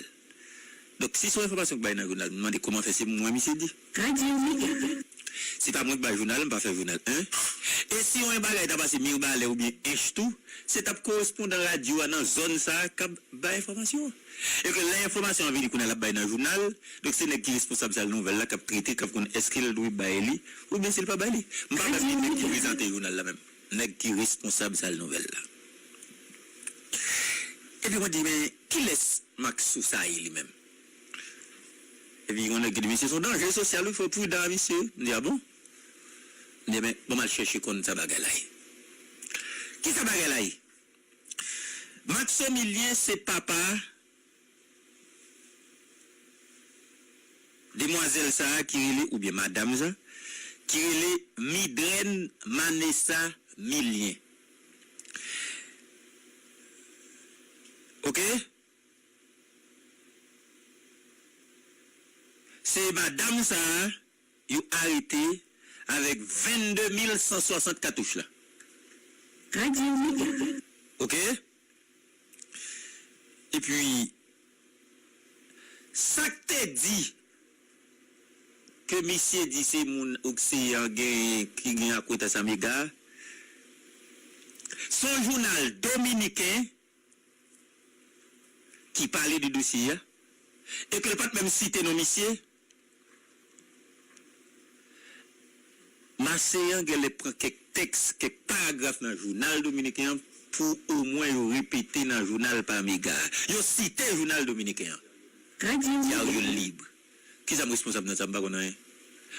Donk, si se yon enfòmasyon k bay nan jounal, m mande kòman fè se mwen misye di. Radyo Mega. Se pa mwen k bay jounal, m pa fè jounal, en. E si yon bagay ta pase Mibalè oubyen Ench tou, se t ap korespondan radyo a nan zòn sa a k ap bay enfòmasyon an. E ke lè enfòmasyon an vini kounye a l ap bay nan jounal, donk se nèg ki responsab sal nouvèl la k ap trete, k ap konn èske l dwe bay li, oubyen si l pa bay li. M pa menm gen nèg ki prezante jounal la menm. Nèg ki responsab sal nouvèl la. Epi mwen di, men, kilès Maxo sa ye li menm? Epi yon nèg ki di, misye se yon danje sosyal, wi, fò w pridan a misye. M di, a bon? M di, men, bon, m al chèche konn sa bagay la ye. Kisa bagay la ye? Maxo Milien se papa demwazèl sa a ki rele, oubyen madanm sa, ki rele Midrène Manessa Milien. Ok? Se madanm sa a yo arete avèk vennde mil san swasant katouch la. Radyo Mega. Ok? Epi, sa k te di ke misye di se moun Oxéan genyen ki gen akwentans a Mega, se yon jounal dominiken ki pale de dosye a, e ke l pa t menm site non misye. Maseyan genlè pran kèk tèks, kèk paragraf nan jounal dominiken an pou omwen yo repete nan jounal pa Mega a. Yo site jounal dominiken an. Radyo Mega. Diario Libre. Kisa m responsab nan sa? M pa konn anyen.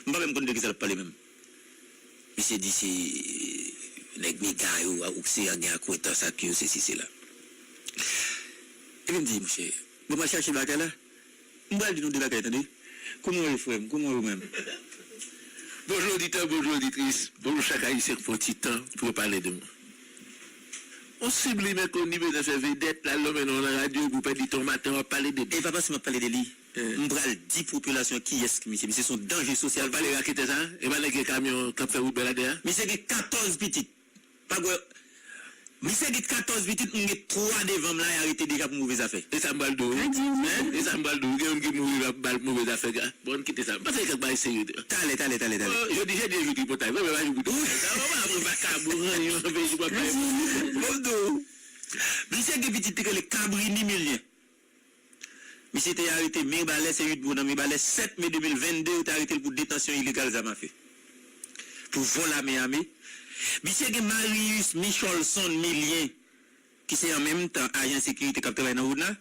M pa menm konn de kisa l ap pale menm. Misye di se nèg mega yo, ou se gen akwentans ak yo, sesi, sela. Epi m di, monchè, bon, m al chache bagay la. M pral di nou de bagay, tande. Kòman w ye, frè m? Kòman w ye, ou menm? Bonjou, oditè, bonjou, oditris. Bonjou, chak Ayisyen ki pran ti tan pou yo pale de mwen. On siblimen koni bezwen fè vedèt, l al nonmen non nan radyo, epi w pèdi tan w maten, w ap pale de li. E pa paske m ap pale de li. M pral di popilasyon kiyès ki misye. Misye se yon danje sosyal. W ap pale raketè sa? E pa nèg gen kamyon k ap fè wout bò ladè a? Misye gen katòz pitit. Pa gwe. Misye gen katòz pitit, mwen gen twa devan m la, y arete deja pou move zafè. E sa m pral di w. Hein? E sa m pral di w. Gen moun ki mouri la pou bal move zafè. Bon, kite sa. M panse kèk bagay serye. Talè, talè, talè, talè. Oh, jodi, jodi, jodi, pòtay. Mwen, mwen, pa jou pou tèt sa. Mwen, mwen, mwen, pa ka mou, ranyon, anpè, jou, pòtay. Bon, do. Misye gen pitit, te rele Cabrini Milien. Misye te arete Mibalè, se uit moun nan Mibalè, sèt me de mil venn de, yo te arete l pou detansyon ilegal zam afe. Pou vòl ame ame. Misye gen Marius Micholson Milien, ki se an menm tan ajan sekirite k ap travay nan ONA.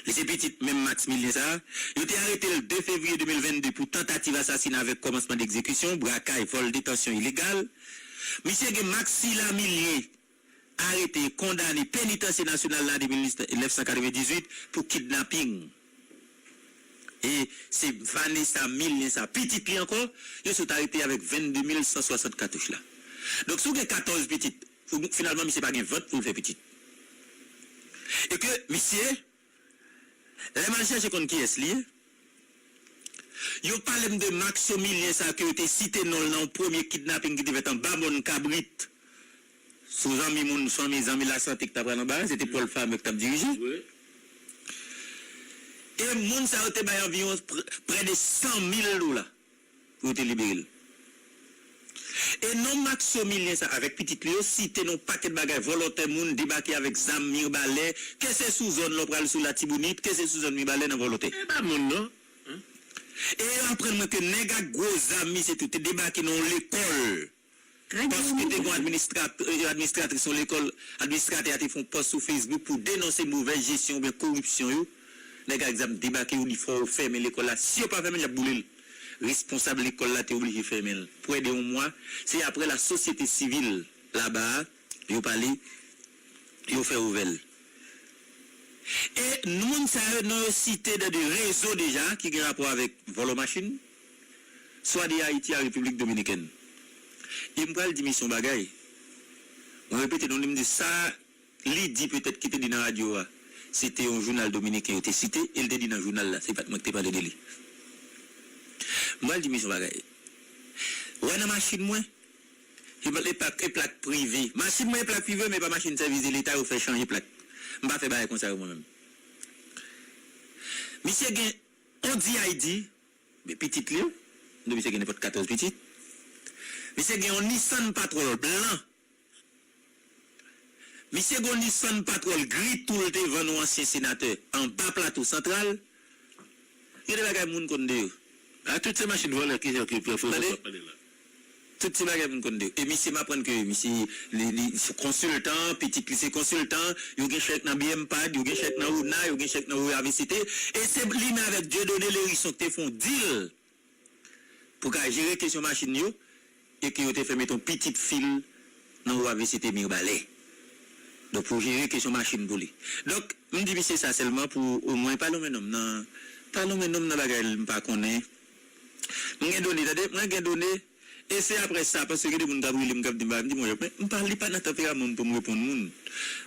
Li se pitit menm Max Milien sa a. Yo te arete l de fevriye de mil venn de pou tantativ asasina avèk kòmansman degzekisyon, brakay, vòl, detansyon ilegal. Misye gen Maxila Milien, arete, kondane, penitansye nasyonal la depi mil nèf san katrevendizuit pou kidnaping. E se Vanessa Milien sa, pitit li ankò, yo sot arete avèk vennde mil san swasant katouch la. Donk, si w gen katòz pitit, ou, finalman, misye pa gen vant pou l fè pitit. E ke misye, lè m al chèche konn kiyès li ye, yo pale m de Maxo Milien sa ke yo te site non l nan yon premye kidnaping ki te fèt anba mòn Kabrit. Sou zanmi moun, fanmi, zanmi lasante ki t ap pral anba a, se te Paul Farmer ki t ap dirije. Wi. E moun sa yo te bay anviwon pre, prè de san mil dola pou yo te libere l. E non Maxo Milien sa avèk pitit li yo site nan yon pakèt bagay, vòlòtè moun, debake avèk zam, mibalè, ke se sou zòn lè w pral sou Latibonit, ke se sou zòn mibalè nan vòlòtè. E pa moun non. E yo aprann mwen ke nèg ak gwo zam misye tou te debake nan yon lekòl. Paske te gen yon administrat, e, administratris yon lekòl, administratè a te fè yon pòs sou Facebook pou denonse movèz jesyon oubyen koripsyon yo. Nèg ak zam debake, inifòm yo fèmen lekòl la. Si yo pa fèmen l, y ap boule l. Responsab lekòl la te oblije fèmen l. Prè de yon mwa, se apre lasosyete sivil laba a, yo pale, yo fè ouvè l. E moun sa yo, non yo site nan de rezo deja ki gen rapò avèk vòlò machin, swa de Ayiti a Repiblik Dominikèn. E m pral di misye yon bagay. Mwen repete non li, m di sa li di petèt ki te di nan radyo a. Se te yon jounal dominiken yo te site, e l te di nan jounal la, se pa t mwen ki te pale de li. M pral di misye yon bagay. Ou wè nan machin mwen, e plak, e plak prive. Machin mwen e plak prive, men e pa machin sèvis de leta, yo fè chanje plak. M pa fè bagay konsa yo mwen menm. Misye gen yon D I D, men pitit li yo, nou misye gen nenpòt katòz pitit. Misye gen yon Nissan Patrol blan. Misye gen yon Nissan Patrol gri tou l te vann yon ansyen senatè anba Plato Santral. Gen de bagay moun konn de yo. A, tout se machin vòlè ki, ki, ki, ki, tande? Tout se bagay moun konn de yo. E misye m aprann ke misye, li, li se konsiltan, pitit li se konsiltan, yo gen chèk nan B M pad, yo gen chèk nan ona, yo gen chèk nan O A V C T. E se li menm avèk Dieudonné Lhérisson ki te fè yon deal pou ka jere kesyon machin yo, e ke yo te fè mete yon pitit fil nan O A V C T Mibalè. Donk, pou jere kesyon machin pou li. Donk, m di misye sa sèlman pou omwen pa lonmen non m nan, pa lonmen non m nan bagay m pa konnen. M gen done, tande, mwen gen done, e se apre sa, paske gen de moun k ap rele m, k ap di m bagay, m di, monchè, men m pa, li pa nan tanperaman m pou m reponn moun.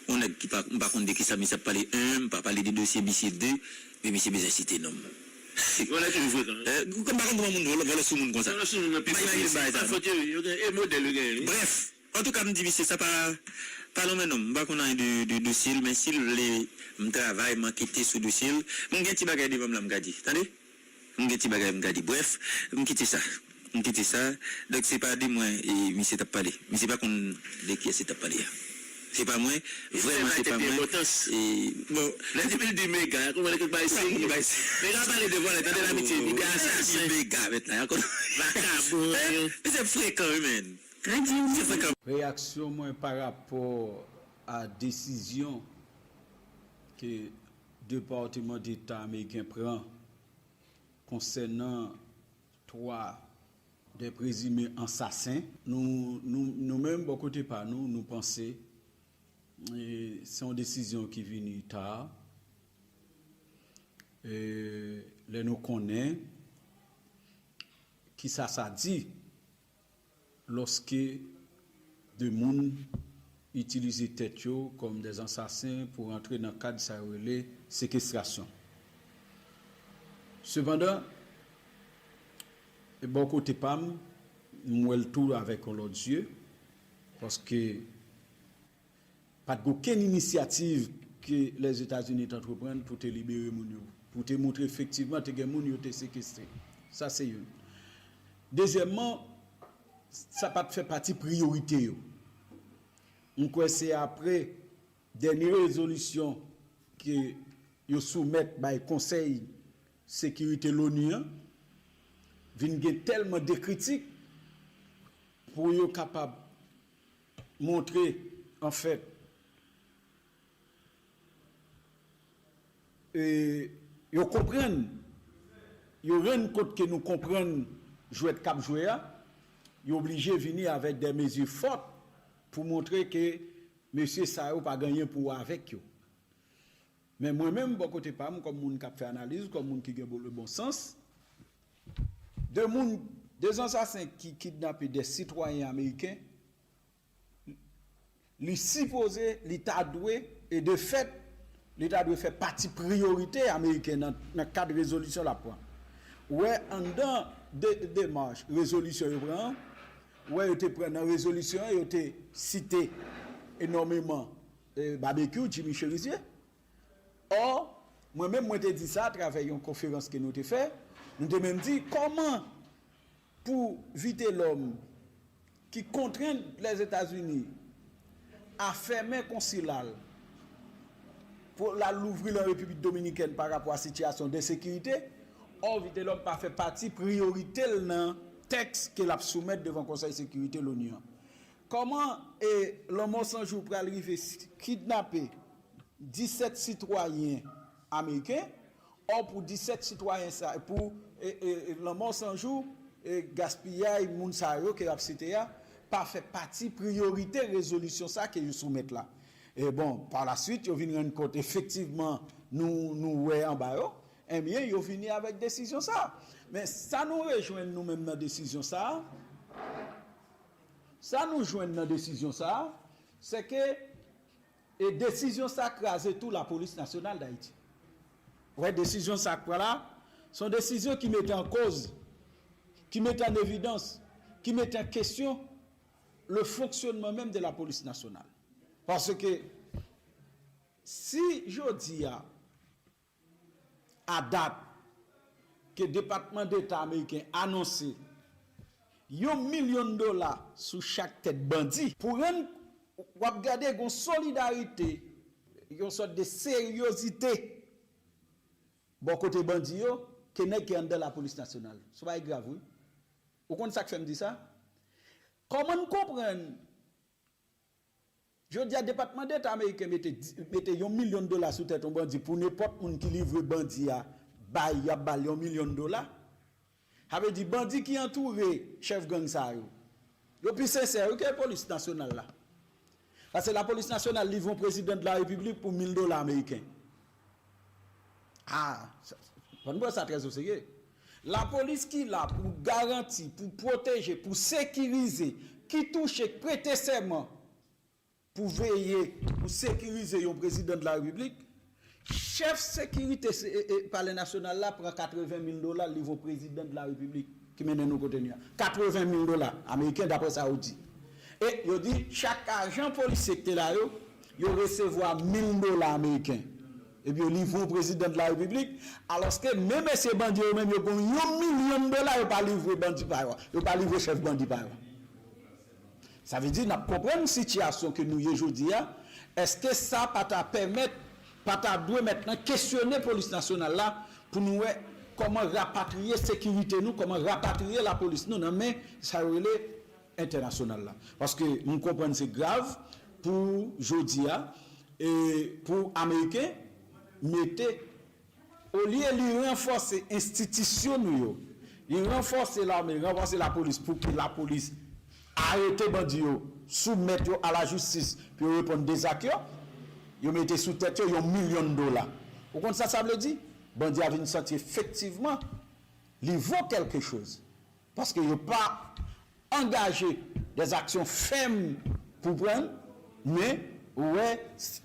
Yon nèg ki pa, m pa konn de kisa misye ap pale, en, m pa pale de dosye misye, de, men misye bezwen site non m. Vòlè toujou frekan. Eh, m pa konn kòman moun vòlè, vòlè sou moun konsa. Vòlè sou moun nan pi. M pa imajine bagay sa, non. Fòt yo, yo gen, e modèl yo genyen, wi. Brèf, antouka, m di misye sa pa, pa lonmen non m. M pa konn anyen de, de dosye l, men si l vle m travay, m ankete sou dosye l. M gen ti bagay devan m la m ka di. Tande? M gen ti bagay m ka di. Brèf, m kite sa. M kite sa. Donk, se pa de mwen, e, misye t ap pale. Misye pa konn de kiyès li t ap pale a. Se pa mwen. Vrèman, se pa mwen. E, bon. Lè depi l di mega, kòman lè kèk bagay serye? Mega pale de vòlè, tande lamitye, li de asasen. Mega, mentnan, y a konn. Vakabon, eh, yo. Misye frekan, wi, men. Misye frekan. Reyaksyon mwen pa rapò a desizyon ke Depatman Deta ameriken pran konsènan twa dè prezime ansasen, nou, nou, nou menm, bò kote pa nou, nou panse, e, se yon desizyon ki vini ta, e, lè nou konnen kisa sa di lòske de moun itilize tèt yo kòm dè ansasen pou rantre nan kad sa yo rele sekestrasyon. Sepandan, bò kote pa m, m wè l tou avèk yon lòt zye, paske pa t gen okenn inisyativ ke Lèzetazini te antreprann pou te libere moun yo, pou te montre efektivman te gen moun yo te sekestre. Sa se youn. Dezyèmman, sa pa t fè pati priyorite yo. M kwè se apre dènye rezolisyon ke yo soumèt bay Konsèy Sekirite Loni an vin gen tèlman de kritik pou yo kapab montre, anfèt, e, yo konprann, yo rann kont ke nou konprann jwèt k ap jwe a, yo oblije vini avèk dè mezi fò pou montre ke mesye sa yo pa gen anyen pou wè avèk yo. Men mwen menm, bò kote pa m, kòm moun k ap fè analiz, kòm moun ki gen bon, le bon sans, de moun, de ansasen ki kidnape dè sitwayen ameriken, li sipoze, li ta dwe, e de fèt, li ta dwe fè pati priyorite ameriken nan, nan kad rezolisyon l ap pran. Ou wè, anndan de, demach rezolisyon yo pran an, ou wè, yo te pran nan rezolisyon an, yo te site enòmeman, e, Babekyou, Jimmy Chérizier. Ò, mwen menm, mwen te di sa atravè yon konferans ke nou te fè, nou te menm di, kòman pou Vitelhomme ki kontrenn Lèzetazini a fèmen konsila l pou l al louvri l an Repiblik Dominikèn pa rapò a sitiyasyon de sekirite, ò, Vitelhomme pa fè pati priyorite l nan tèks ke l ap soumèt devan Konsèy Sekirite Loni an. Kòman, e, Lanmò San Jou pral rive s-, kidnape disèt sitwayen ameriken, ò, pou disèt sitwayen sa, pou, e, e, e, Lanmò San Jou, e, gaspiyay moun sa yo ke y ap site a, pa fè pati priyorite rezolisyon sa ke yo soumèt la. E bon, pa la swit, yo vin rann kont, efektivman, nou, nou wè anba yo, ebyen, yo vini avèk desizyon sa. Men sa nou rejwenn nou menm nan desizyon sa, sa nou jwenn nan desizyon sa, se ke, e desizyon sa kraze tou Lapolis Nasyonal d Ayiti. Ou wè, desizyon sa k pran la, se yon desizyon ki mete an koz, ki mete an evidans, ki mete an kesyon le fonctionnement même de la police nationale. Paske si jodi a, a dat ke Depatman Deta ameriken anonse yon milyon dola sou chak tèt bandi, pou rann, w ap gade gon solidarite, yon sòt de seryozite bò kote bandi yo, ke nèg ki anndan Lapolis Nasyonal. Se yon bagay grav, wi. Ou konn sa k fè m di sa? Kòman n konprann jodi a, Depatman Deta ameriken mete, mete yon milyon dola sou tèt yon bandi pou nenpòt moun ki livre bandi a, bay, y ap ba l yon milyon dola. Sa vle di bandi ki antoure chèf gang sa yo, yo pi sensè, wi, ke Polis Nasyonal la. Paske Lapolis Nasyonal livre yon prezidan de la Repiblik pou mil dola ameriken. Ah, sa, fò n pran sa trè o serye. Lapolis ki la pou garanti, pou pwoteje, pou sekirize, ki touche, k prete sèman pou veye, pou sekirize yon prezidan de la Repiblik, chèf sekirite se, e, e, Palè Nasyonal la pran katreven mil dola, l livre yon prezidan de la Repiblik ki mennen nou kote n ye a. Katreven mil dola ameriken, daprè sa yo di. E yo di, chak ajan polisye ki te la yo, yo resevwa mil dola ameriken. Epi yo livre yon prezidan de la Repiblik, alòske menm mesye bandi yo menm, yo gen yon milyon dola, yo pa livre bandi pa yo, yo pa livre chèf bandi pa yo. Sa vle di, n ap konprann sitiyasyon ke nou ye jodi a, èske sa pa ta pèmèt, pa ta dwe mèt nan kesyone Polis Nasyonal la, pou nou wè kòman rapatriye sekirite nou, kòman rapatriye lapolis nou nan men sa yo rele entènasyonal la. Paske m konprann se grav pou jodi a, e pou Ameriken mete Olye li ranfòse enstitisyon nou yo, li ranfòse lame, li ranfòse lapolis pou ke lapolis arete bandi yo, soumèt yo a lajistis pou yo reponn de zak yo, yo mete sou tèt yo yon milyon dola. Ou konn sa sa vle di? Bandi a vin santi efektivman li vo kèlke choz. Paske yo pa angaje des aksyon fèm pou pran, men ou wè,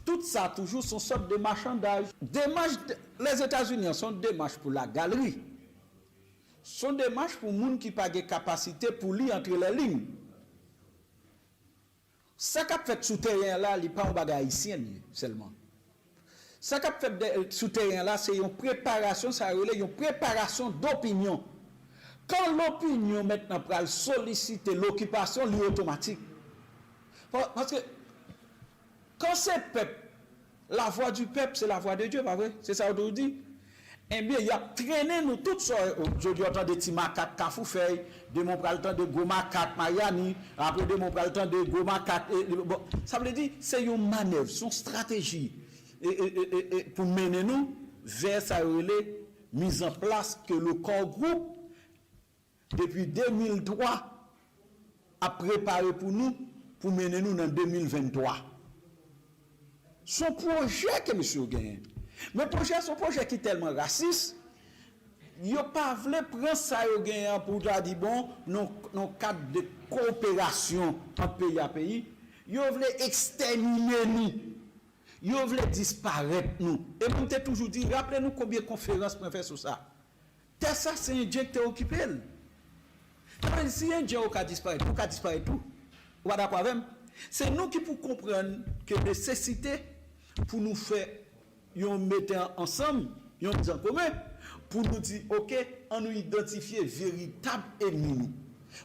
tout sa toujou se yon sòt de machandaj. Demach Lèzetazini an se yon demach pou lagalri. Se yon demach pou moun ki pa gen kapasite pou li antre lè liy. Sa k ap fèt sou teren an la, li pa yon bagay ayisyen li ye sèlman. Sa k ap fèt sou teren an la, se yon preparasyon, sa yo rele yon preparasyon dopinyon. Kan lopinyon mentnan pral solisite lokipasyon, li otomatik. Paske kan se pèp, la voix du peuple, c'est la voix de Dieu, pa vre? Se sa yo toujou di. Ebyen, y ap trennen nou tout sa. Jodi a w tande Ti Makak Kafou Fèy, demen w pral tande Gwo Makak Mayani, apre demen w pral tande Gwo Makak. Bon, sa vle di, se yon manèv, se yon estrateji pou mennen nou vè sa yo rele mizanplas ke le Core Group depi de mil twa ap prepare pou nou, pou mennen nou nan de mil venntwa. Se yon pwojè ke mesye yo genyen. Men pwojè a se yon pwojè ki tèlman rasis, yo pa vle pran sa yo genyen an pou ta di, bon, nan yon kad de koperasyon ant peyi a peyi, yo vle ekstèmine nou. Yo vle disparèt nou. E mwen te toujou di, raple nou konbyen konferans mwen fè sou sa. Tè sa, se Endyen ki te okipe l. Sa vle di, si Endyen yo ka disparèt, ou ka disparèt tou. Ou pa dakò avè m? Se nou ki pou konprann ke nesesite pou nou fè yon mete ansanm, yon miz an komen, pou nou di, oke, ann nou idantifye veritab ènmi nou.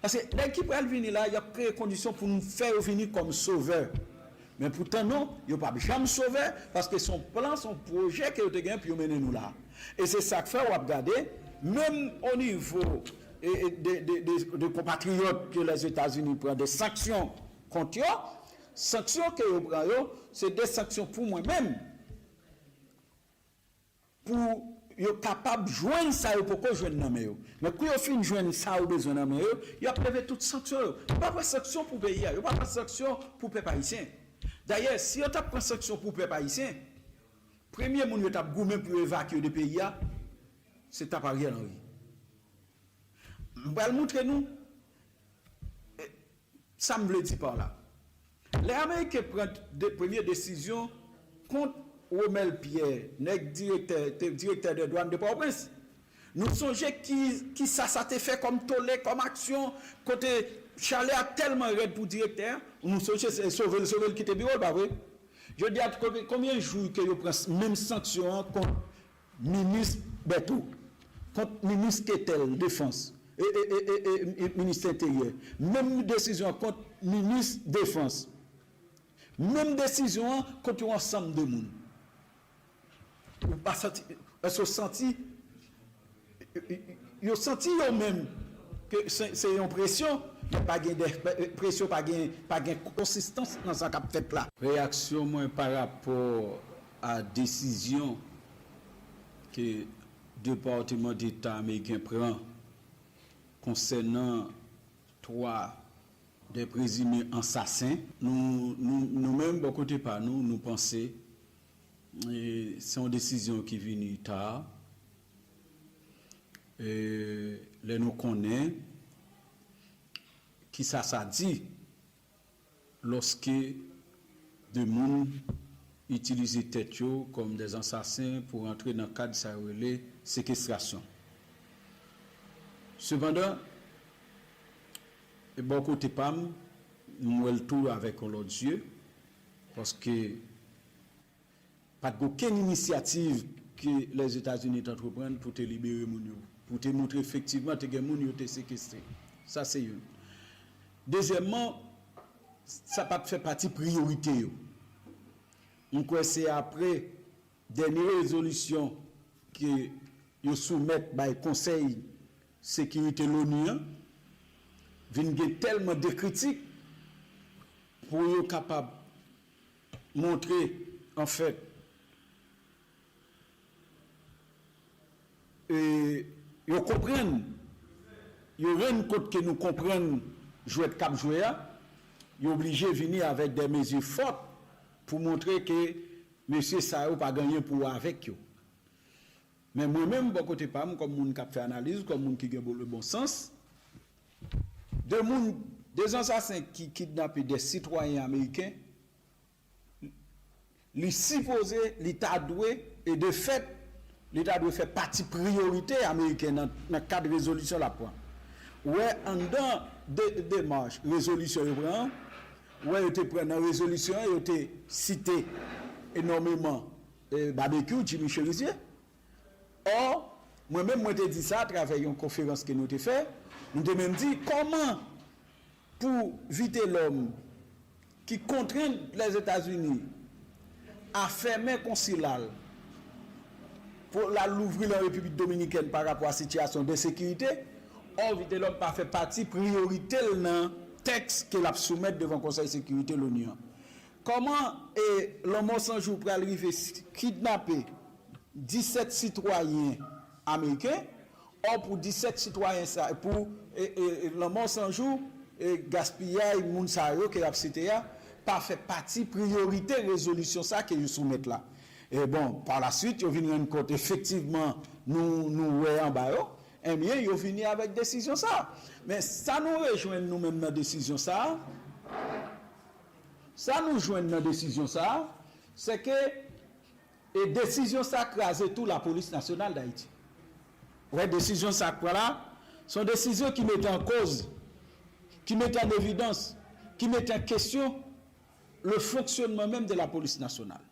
Paske nèg ki pral vini la, y ap kreye kondisyon pou nou fè yo vini kòm sovè. Men poutan non, yo p ap janm sove, paske se yon plan, se yon pwojè ke yo te gen pou yo mennen nou la. E se sa k fè w ap gade, menm o nivo e, e, de, de, de, de konpatriyòt ke Lèzetazini pran de sanksyon kont yo, sanksyon ke yo pran yo, se de sanksyon pou mwen menm. Pou yo kapab jwenn sa yo poko jwenn nan men yo. Men kou yo fin jwenn sa yo bezwen nan men yo, y ap leve tout sanksyon yo. Yo pa pran sanksyon pou peyi a, yo pa pran sanksyon pou pèp ayisyen. Dayè, si yo t ap pran sanksyon pou pèp ayisyen, premye moun yo t ap goumen pou yo evakye yo de peyi a, se t ap Ariel Henry. M pral moutre nou Sa m vle di pa la, lè Ameriken pran de, premye desizyon kont Romel Pierre, nèg direktè, te direktè de dwàn de Pòtoprens, nou sonje ki, ki sa sa te fè kòm tole, kòm aksyon, kote chalè a tèlman rèd pou direktè a, nou sonje se sove l, sove l kite biwo l, pa vre? Jodi a, konbyen jou ke yo pran menm sanksyon an kont minis Bertho, kont minis Ketel defans, e, e, e, e, e, minis enteryè. Menm desizyon an kont minis defans. Menm desizyon an kont yon ansanm de moun. Ou pa santi, èske w santi, yo santi yo menm ke se, se yon presyon, men pa gen de, presyon pa gen, pa gen konsistans nan sa k ap fèt la. Reyaksyon mwen pa rapò a desizyon ke Depatman Deta ameriken pran konsènan twa de prezime ansasen, nou, nou, nou menm, bò kote pa nou, nou panse, e, se yon desizyon ki vini ta, e, lè nou konnen kisa sa di lòske de moun itilize tèt yo kòm de ansasen pou rantre nan kad sa yo rele sekestrasyon. Sepandan, e bò kote pa m, m wè l tou avèk yon lòt zye, paske pa t gen okenn inisyativ ke Lèzetazini te antreprann pou te libere moun yo, pou te montre efektivman te gen moun yo te sekestre. Sa se youn. Dezyèmman, sa pa t fè pati priyorite yo. M kwè se apre dènye rezolisyon ke yo soumèt bay Konsèy Sekirite Loni an, vin gen tèlman de kritik pou yo kapab montre, anfèt, e, yo konprann, yo rann kont ke nou konprann jwèt k ap jwe a, yo oblije vini avèk de mezi fò pou montre ke mesye sa yo pa gen anyen pou wè avèk yo. Men mwen menm, bò kote pa m, kòm moun k ap fè analiz, kòm moun ki gen bon, le bon sans, de moun, de zansasen ki kidnape de sitwayen ameriken, li sipoze, li ta dwe, e de fèt, li ta dwe fè pati priyorite ameriken nan, nan kad rezolisyon l ap pran. Ou wè, anndan de, demach rezolisyon yo pran an, ou wè, yo te pran nan rezolisyon an, yo te site enòmeman, e, Babekyou, Jimmy Cherizier. Ò, mwen menm, mwen te di sa atravè yon konferans ke nou te fè. Nou te menm di, kòman pou Vitelhomme, ki kontrenn Lèzetazini a fèmen konsila l pou l al louvri l an Repiblik Dominikèn pa rapò a sitiyasyon de ensekirite, ò, Vitelhomme pa fè pati priyorite l nan tèks ke l ap soumèt devan Konsèy Sekirite Loni an. Kòman, e, Lanmò San Jou pral rive si, kidnape disèt sitwayen ameriken, ò, pou disèt sitwayen sa, pou, e, e, e, Lanmò San Jou, e, gaspiyay moun sa yo ke y ap site a, pa fè pati priyorite rezolisyon sa ke yo soumèt la. E bon, pa la swit, yo vin rann kont, efektivman, nou, nou wè anba yo, ebyen, yo vini avèk desizyon sa. Men sa nou rejwenn nou menm nan desizyon sa, sa nou jwenn nan desizyon sa, se ke, e desizyon sa kraze tou Lapolis Nasyonal d Ayiti. Ou wè, desizyon sa k pran la, se yon desizyon ki mete an koz, ki mete an evidans, ki mete an kesyon le fonctionnement même de la police nationale.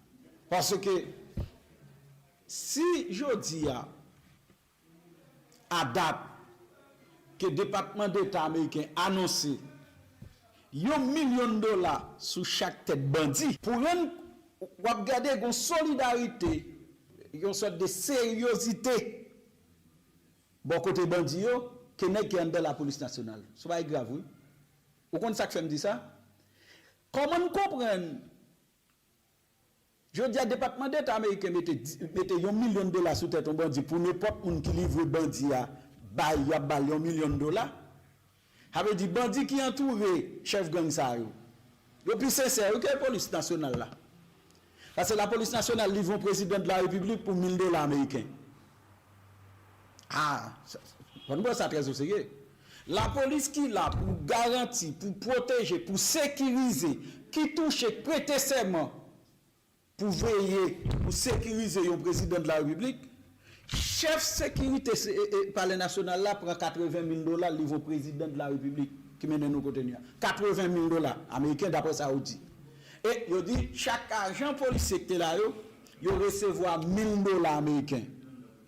Paske si jodi a, a dat ke Depatman Deta ameriken anonse yon milyon dola sou chak tèt bandi. Pou rann, w ap gade gon solidarite, yon sòt de seryozite bò kote bandi yo, ke nèg ki anndan Lapolis Nasyonal. Se yon bagay grav, wi. Ou konn sa k fè m di sa? Kòman n konprann Jodi a, Depatman Deta ameriken mete, mete yon milyon dola sou tèt yon bandi pou nenpòt moun ki livre bandi a bay, y ap ba l yon milyon dola. Sa vle di bandi ki antoure chèf gang sa yo, yo pi sensè wi ke polis nasyonal la. Paske lapolis nasyonal livre yon prezidan de la repiblik pou mil dola ameriken. Ah, sa, fò n pran sa trè o serye. Lapolis ki la pou garanti, pou pwoteje, pou sekirize, ki touche, k prete sèman pou veye, pou sekirize yon prezidan de la repiblik, chèf sekirite se, e, e, palè nasyonal la pran katreven mil dola, l livre yon prezidan de la repiblik ki mennen nou kote n ye a. Katreven mil dola ameriken, daprè sa yo di. E yo di, chak ajan polisye ki te la yo, yo resevwa mil dola ameriken.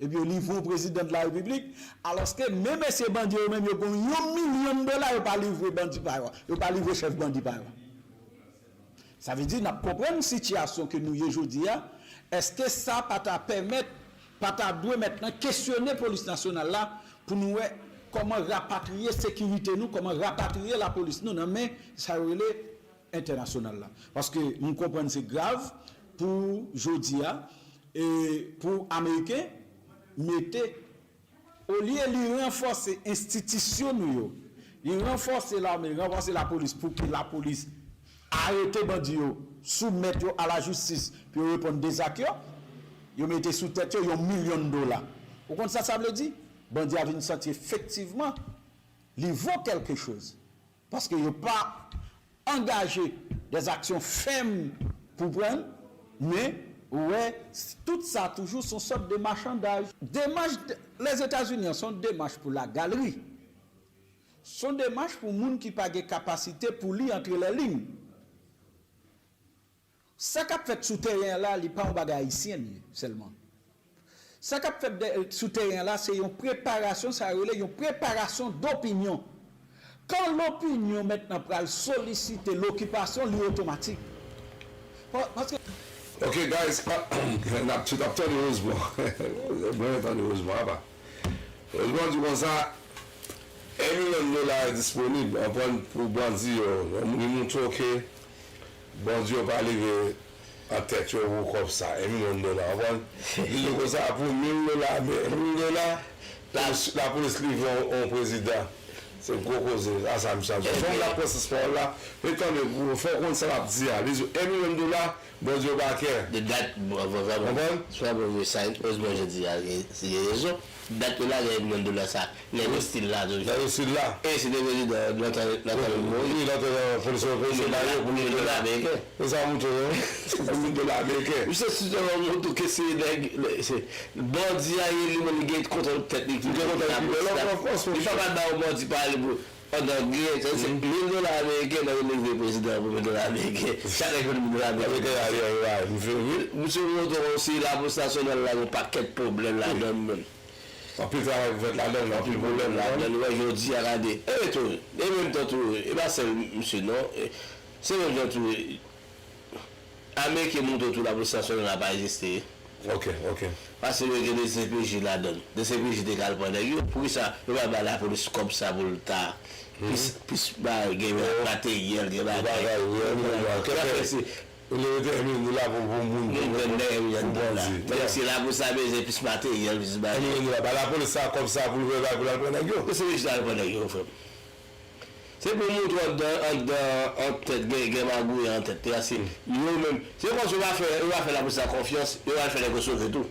Epi yo livre yon prezidan de la repiblik, alòske menm mesye bandi yo menm, yo gen yon milyon dola, yo pa livre bandi pa yo, yo pa livre chèf bandi pa yo. Sa vle di, n ap konprann sitiyasyon ke nou ye jodi a, èske sa pa ta pèmèt, pa ta dwe mentnan kesyone polis nasyonal la pou nou wè kòman rapatriye sekirite nou, kòman rapatriye lapolis nou nan men sa yo rele entènasyonal la. Paske m konprann se grav pou jodi a, e pou Ameriken mete, olye li ranfòse enstitisyon nou yo, li ranfòse lame, li ranfòse lapolis pou ke lapolis arete bandi yo, soumèt yo a lajistis pou yo reponn de zak yo, yo mete sou tèt yo yon milyon dola. Ou konn sa sa vle di? Bandi a vin santi efektivman li vo kèlke choz. Paske yo pa angaje dèzaksyon fèm pou pran l, men ou wè, tout sa toujou se yon sòt de machandaj. Demach Lèzetazini an se yon demach pou lagalri. Se yon demach pou moun ki pa gen kapasite pou li antre lè liy. Sa k ap fèt sou teren an la, li pa yon bagay ayisyen li sèlman. Sa k ap fèt dè, sou teren an la, se yon preparasyon, sa yo rele yon preparasyon dopinyon. Kan lopinyon mentnan pral solisite lokipasyon, li otomatik. Pa-, paske Ok, guys, pa, n ap, n ap tande, erezman. Mwen tande, erezman, apa. Erezman, di konsa, yon milyon dola disponib, anprann pou bandi yo. Li montre ke bandi yo pa leve an tèt yo pou kòb sa, en milyon dola, w konprann? Li di konsa, pou mil dola, men mil dola, lapolis, lapolis livre yon, yon prezidan. Se gwo koze, a sa misye ap di. Fòm la pran sans pawòl la, e tann pou fè w konn sa l ap di a. Li di, en milyon dola, Bondye pa kè. De dat, bon, bon, bon, bon. Konprann? Sa bon, wi, sa, erezman, jodi a, li gen rezon. Dat yo lage en milyon dola sa. Nèg yo still la toujou. Nèg yo still la. E se te prezidan Nathan, Nathan Moïse. Wi, Nathan, polis yo, polis yo ba yo pou mil dola ameriken. Se sa mouton yo. Se pou mil dola ameriken. Misye sou te yon mouton ke se nèg, se bandi a ye li, men li gen kontwòl tèt li. Li gen kontwòl tèt li. Li pa pral ba yon bandi pale pou, an anglè, se mil dola ameriken, nan yo leve prezidan pou mil dola ameriken. Chak nèg pou mil dola ameriken. Misye mouton se lapolis nasyonal la, yon pakèt pwoblèm ladan menm. Anpil travay pou fèt ladan, anpil pwoblèm ladan. Wè, jodi a gade. E tou, e menm tan tou, e pa sèl misye non. E, se menm jan tou, ameriken montre tou lapolis nasyonal la pa egziste. Ok, ok. Paske yo gen D C P J ladan. D C P J te ka al pran nèg yo. Poukisa yo pa bay lapolis kòb sa pou l ta plis, plis ba, gen materyèl, gen bagay. Yo pa bay, wi, wi, wi. Yo fè se Ou leve te en milyon dola pou, pou moun, pou, pou, pou bandi. Donk, se la pou sa bezwen plis materyèl, plis bagay. En milyon dola, ba lapolis sa kòb sa pou l fè bagay pou l al pran nèg yo. Pou se rejis al pran nèg yo, frè m. Se pou montre anndan, anndan, an tèt, gen, gen magouy an tèt. Te ase, yo menm, se kòmsi yo pa fè, yo pa fè lapolis la konfyans, yo al fè nèg yo sove tou.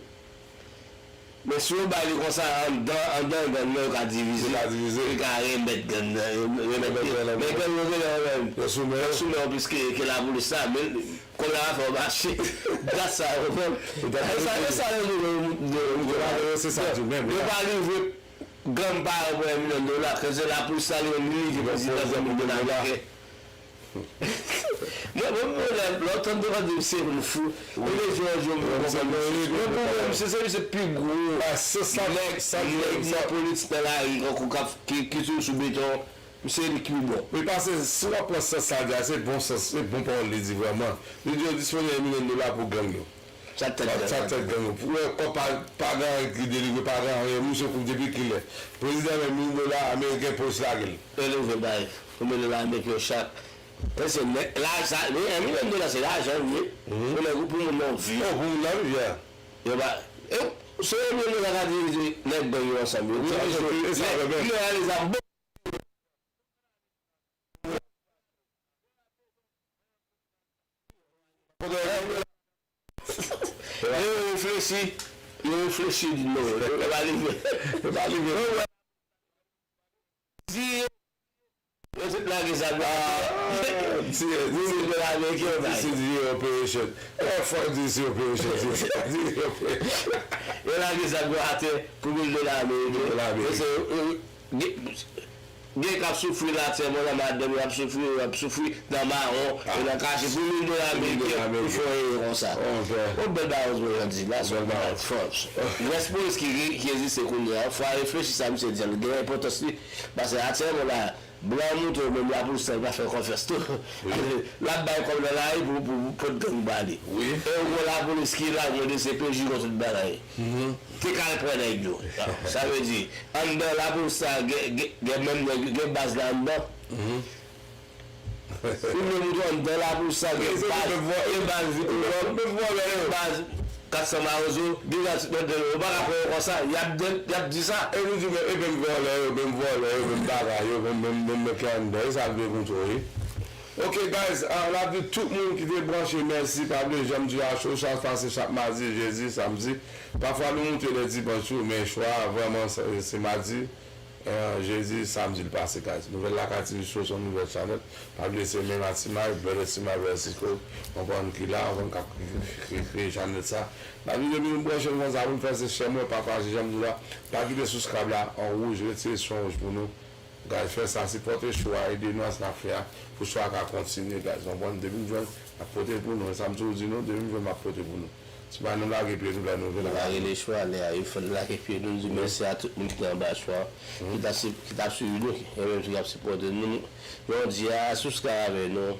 Men si yo bay li konsa, anndan, anndan gang nan, yo ka divize. Yo ka divize. Yo ka remèt gang nan, yo remèt gang. Men gang yo genlè yo menm. Yo sou men yo. Yo sou men yo plis ke, ke lapolis la, men kòb la fè yo mache. Dat sa yo konprann. E sa, e sa yo di yo, yo, yo, yo, se sa di menm. Yo pa livre gang pa yo pou en milyon dola, ke se lapolis la li menm li livre prezidan pou mil dola ameriken. Mwen, mwen, mwen, lè, lè w tann devan di misye moun fou, e de jou an jou, mwen konprann misye. Men pou mwen, misye se misye pi gwo nèg, nèg nan politik nan lari, kankou k ap, ki, ki toujou sou beton, misye li ki pi bon. Wi, paske si w ap pran sans sa l di a, se bon sans, se bon pawòl li di vrèman. Li di yo dispoze en milyon dola pou gang yo. Sa tèt gang. Sa tèt gang yo. Pou wè kòb pa, pa gen anyen ki delivre, pa gen anyen, misye koup depi kilè. Prezidan men mil dola ameriken polis lage l. Yo leve bay. Konbyen dola ameriken yo chak? Paske nèg, la, sa, men en milyon dola se lajan wi. Pou nèg ou pou moun nan viv. Oh, pou moun nan viv, yeah. Yo pa, e, se en milyon dola ka dirije nèg gang yo ansanm. Yo dirije yo. Nèg yo ale zam. Yo reflechi, yo reflechi di non, yo pa livre. Yo pa livre. Di, yo tout lage zam yo. Ah, ti, ti, ti, ti, ti, di yo operation. Eh, fòk di se operation, ti, ti, di yo operation. Yo lage zam yo atè pou mil dola ameriken. Mil dola ameriken. Gen, gen k ap soufri la, atyèlman la, madanm yo ap soufri, yo ap soufri nan mawon, yo nan kache pou mil dola ameriken pou fè yon konsa. Yon bèl bagay, Oswald Randy, la, se yon bagay fòs. Rès polis ki, ki egziste kounye a, fò a reflechi sa misye di a, li gen enpòtans li, paske atyèlman la, blan mouton menm lapolis la, li pa fè konfyans tou. L ap bay kòb nan lari pou, pou, pou pot gang ba li. E ou gon lapolis ki la, gon D C P J, gon tout bagay. Te ka al pran nèg yo. Sa vle di, anndan lapolis sa, gen, gen, gen menm nèg, gen baz la anndan. Ou menm ou anndan lapolis sa, gen baz, gen baz Vitelòm, gen baz kat san Mawozo, gen baz Mèt Vèlò. Yo pa ka pran yo konsa. Y ap, y ap di sa. E nou di, men, e menm vòlè yo, menm vòlè yo, menm bagay yo, menm, menm, menm nèg ki anndan. E sa l vle kontre, wi. Ok, guys, ah, n ap di tout moun ki te branche, mèsi. Pa bliye, janm di a cho, chak pase chak madi, jedi, samdi. Pafwa nou moute lè dimanch tou, men chwa a vrèman se, se madi, eh, jedi, samdi l pase, guys. Nouvèl Lakay T V Show se yon nouvèl chanèl. Pa bliye se menm a Ti May, brother Ti May, brother Cisco, konprann ki la, konprann k ap kreye chanèl sa. N ap di depi nou branche nou konsa, pou n fè se chè mwen, pataje, janm di la, pa kite subscribe la an wouj, retire son wouj pou nou. Guys, fè sa, sipòte show a, ede nou ak sa n ap fè a, pou show a ka kontinye, guys. Ou konprann? Depi m jwenn, m ap pote l pou nou. E sa m toujou di nou, depi m jwenn, m ap pote pou nou. Si pa nou lage pye nou, lè nou vin la. Nou pa rele show a lè a, e fò n lage pye nou, n di mèsi a tout moun ki anba show a, ki t ap si-, ki t ap swiv nou, e menm ki ap sipòte nou. Jodi a, subscribe avè nou,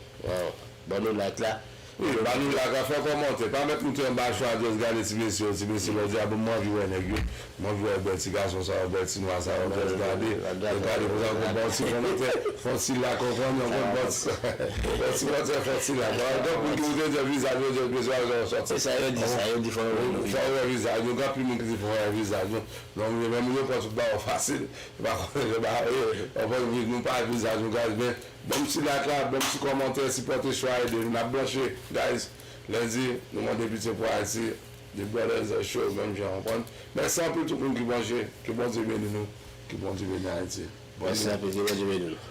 ban nou like la. Wi, ba nou like, fè kòmantè. Pa mèt moute anba cho a, just gade ti mesye yo, ti mesye yo di, a bon, mwen anvi wè nèg yo. Mwen anvi wè bèl ti gason sa yo, bèl ti nwa sa yo, just gade. Just gade konsa, fè yon ti kòmantè, fè yon ti like, konprann, yon bon ti, fè yon ti kòmantè, fè yon ti like. Bon, gen moun ki moute di vizaj yo, just mesye yo sòti. Se sa yo di, sa yo di, fò yo wè nou. Fò yo wè vizaj nou, gen anpil moun ki di fò yo wè vizaj nou. Non, men moun yo pran tout bagay fasil. Yo pa konnen jan bagay yo ye. Yo pa konnen nou pa wè vizaj nou, guys, men Ban m ti like la, ban m ti kòmantè, sipòte cho a, ede nou. N ap branche, guys. Lendi, nou mande pitye pou Ayiti. The Brothers Show, menm jan, konprann. Mèsi anpil tout moun ki branche. Ke Bondye beni nou. Ke Bondye beni Ayiti. Bondye. Mèsi anpil, ke Bondye beni nou.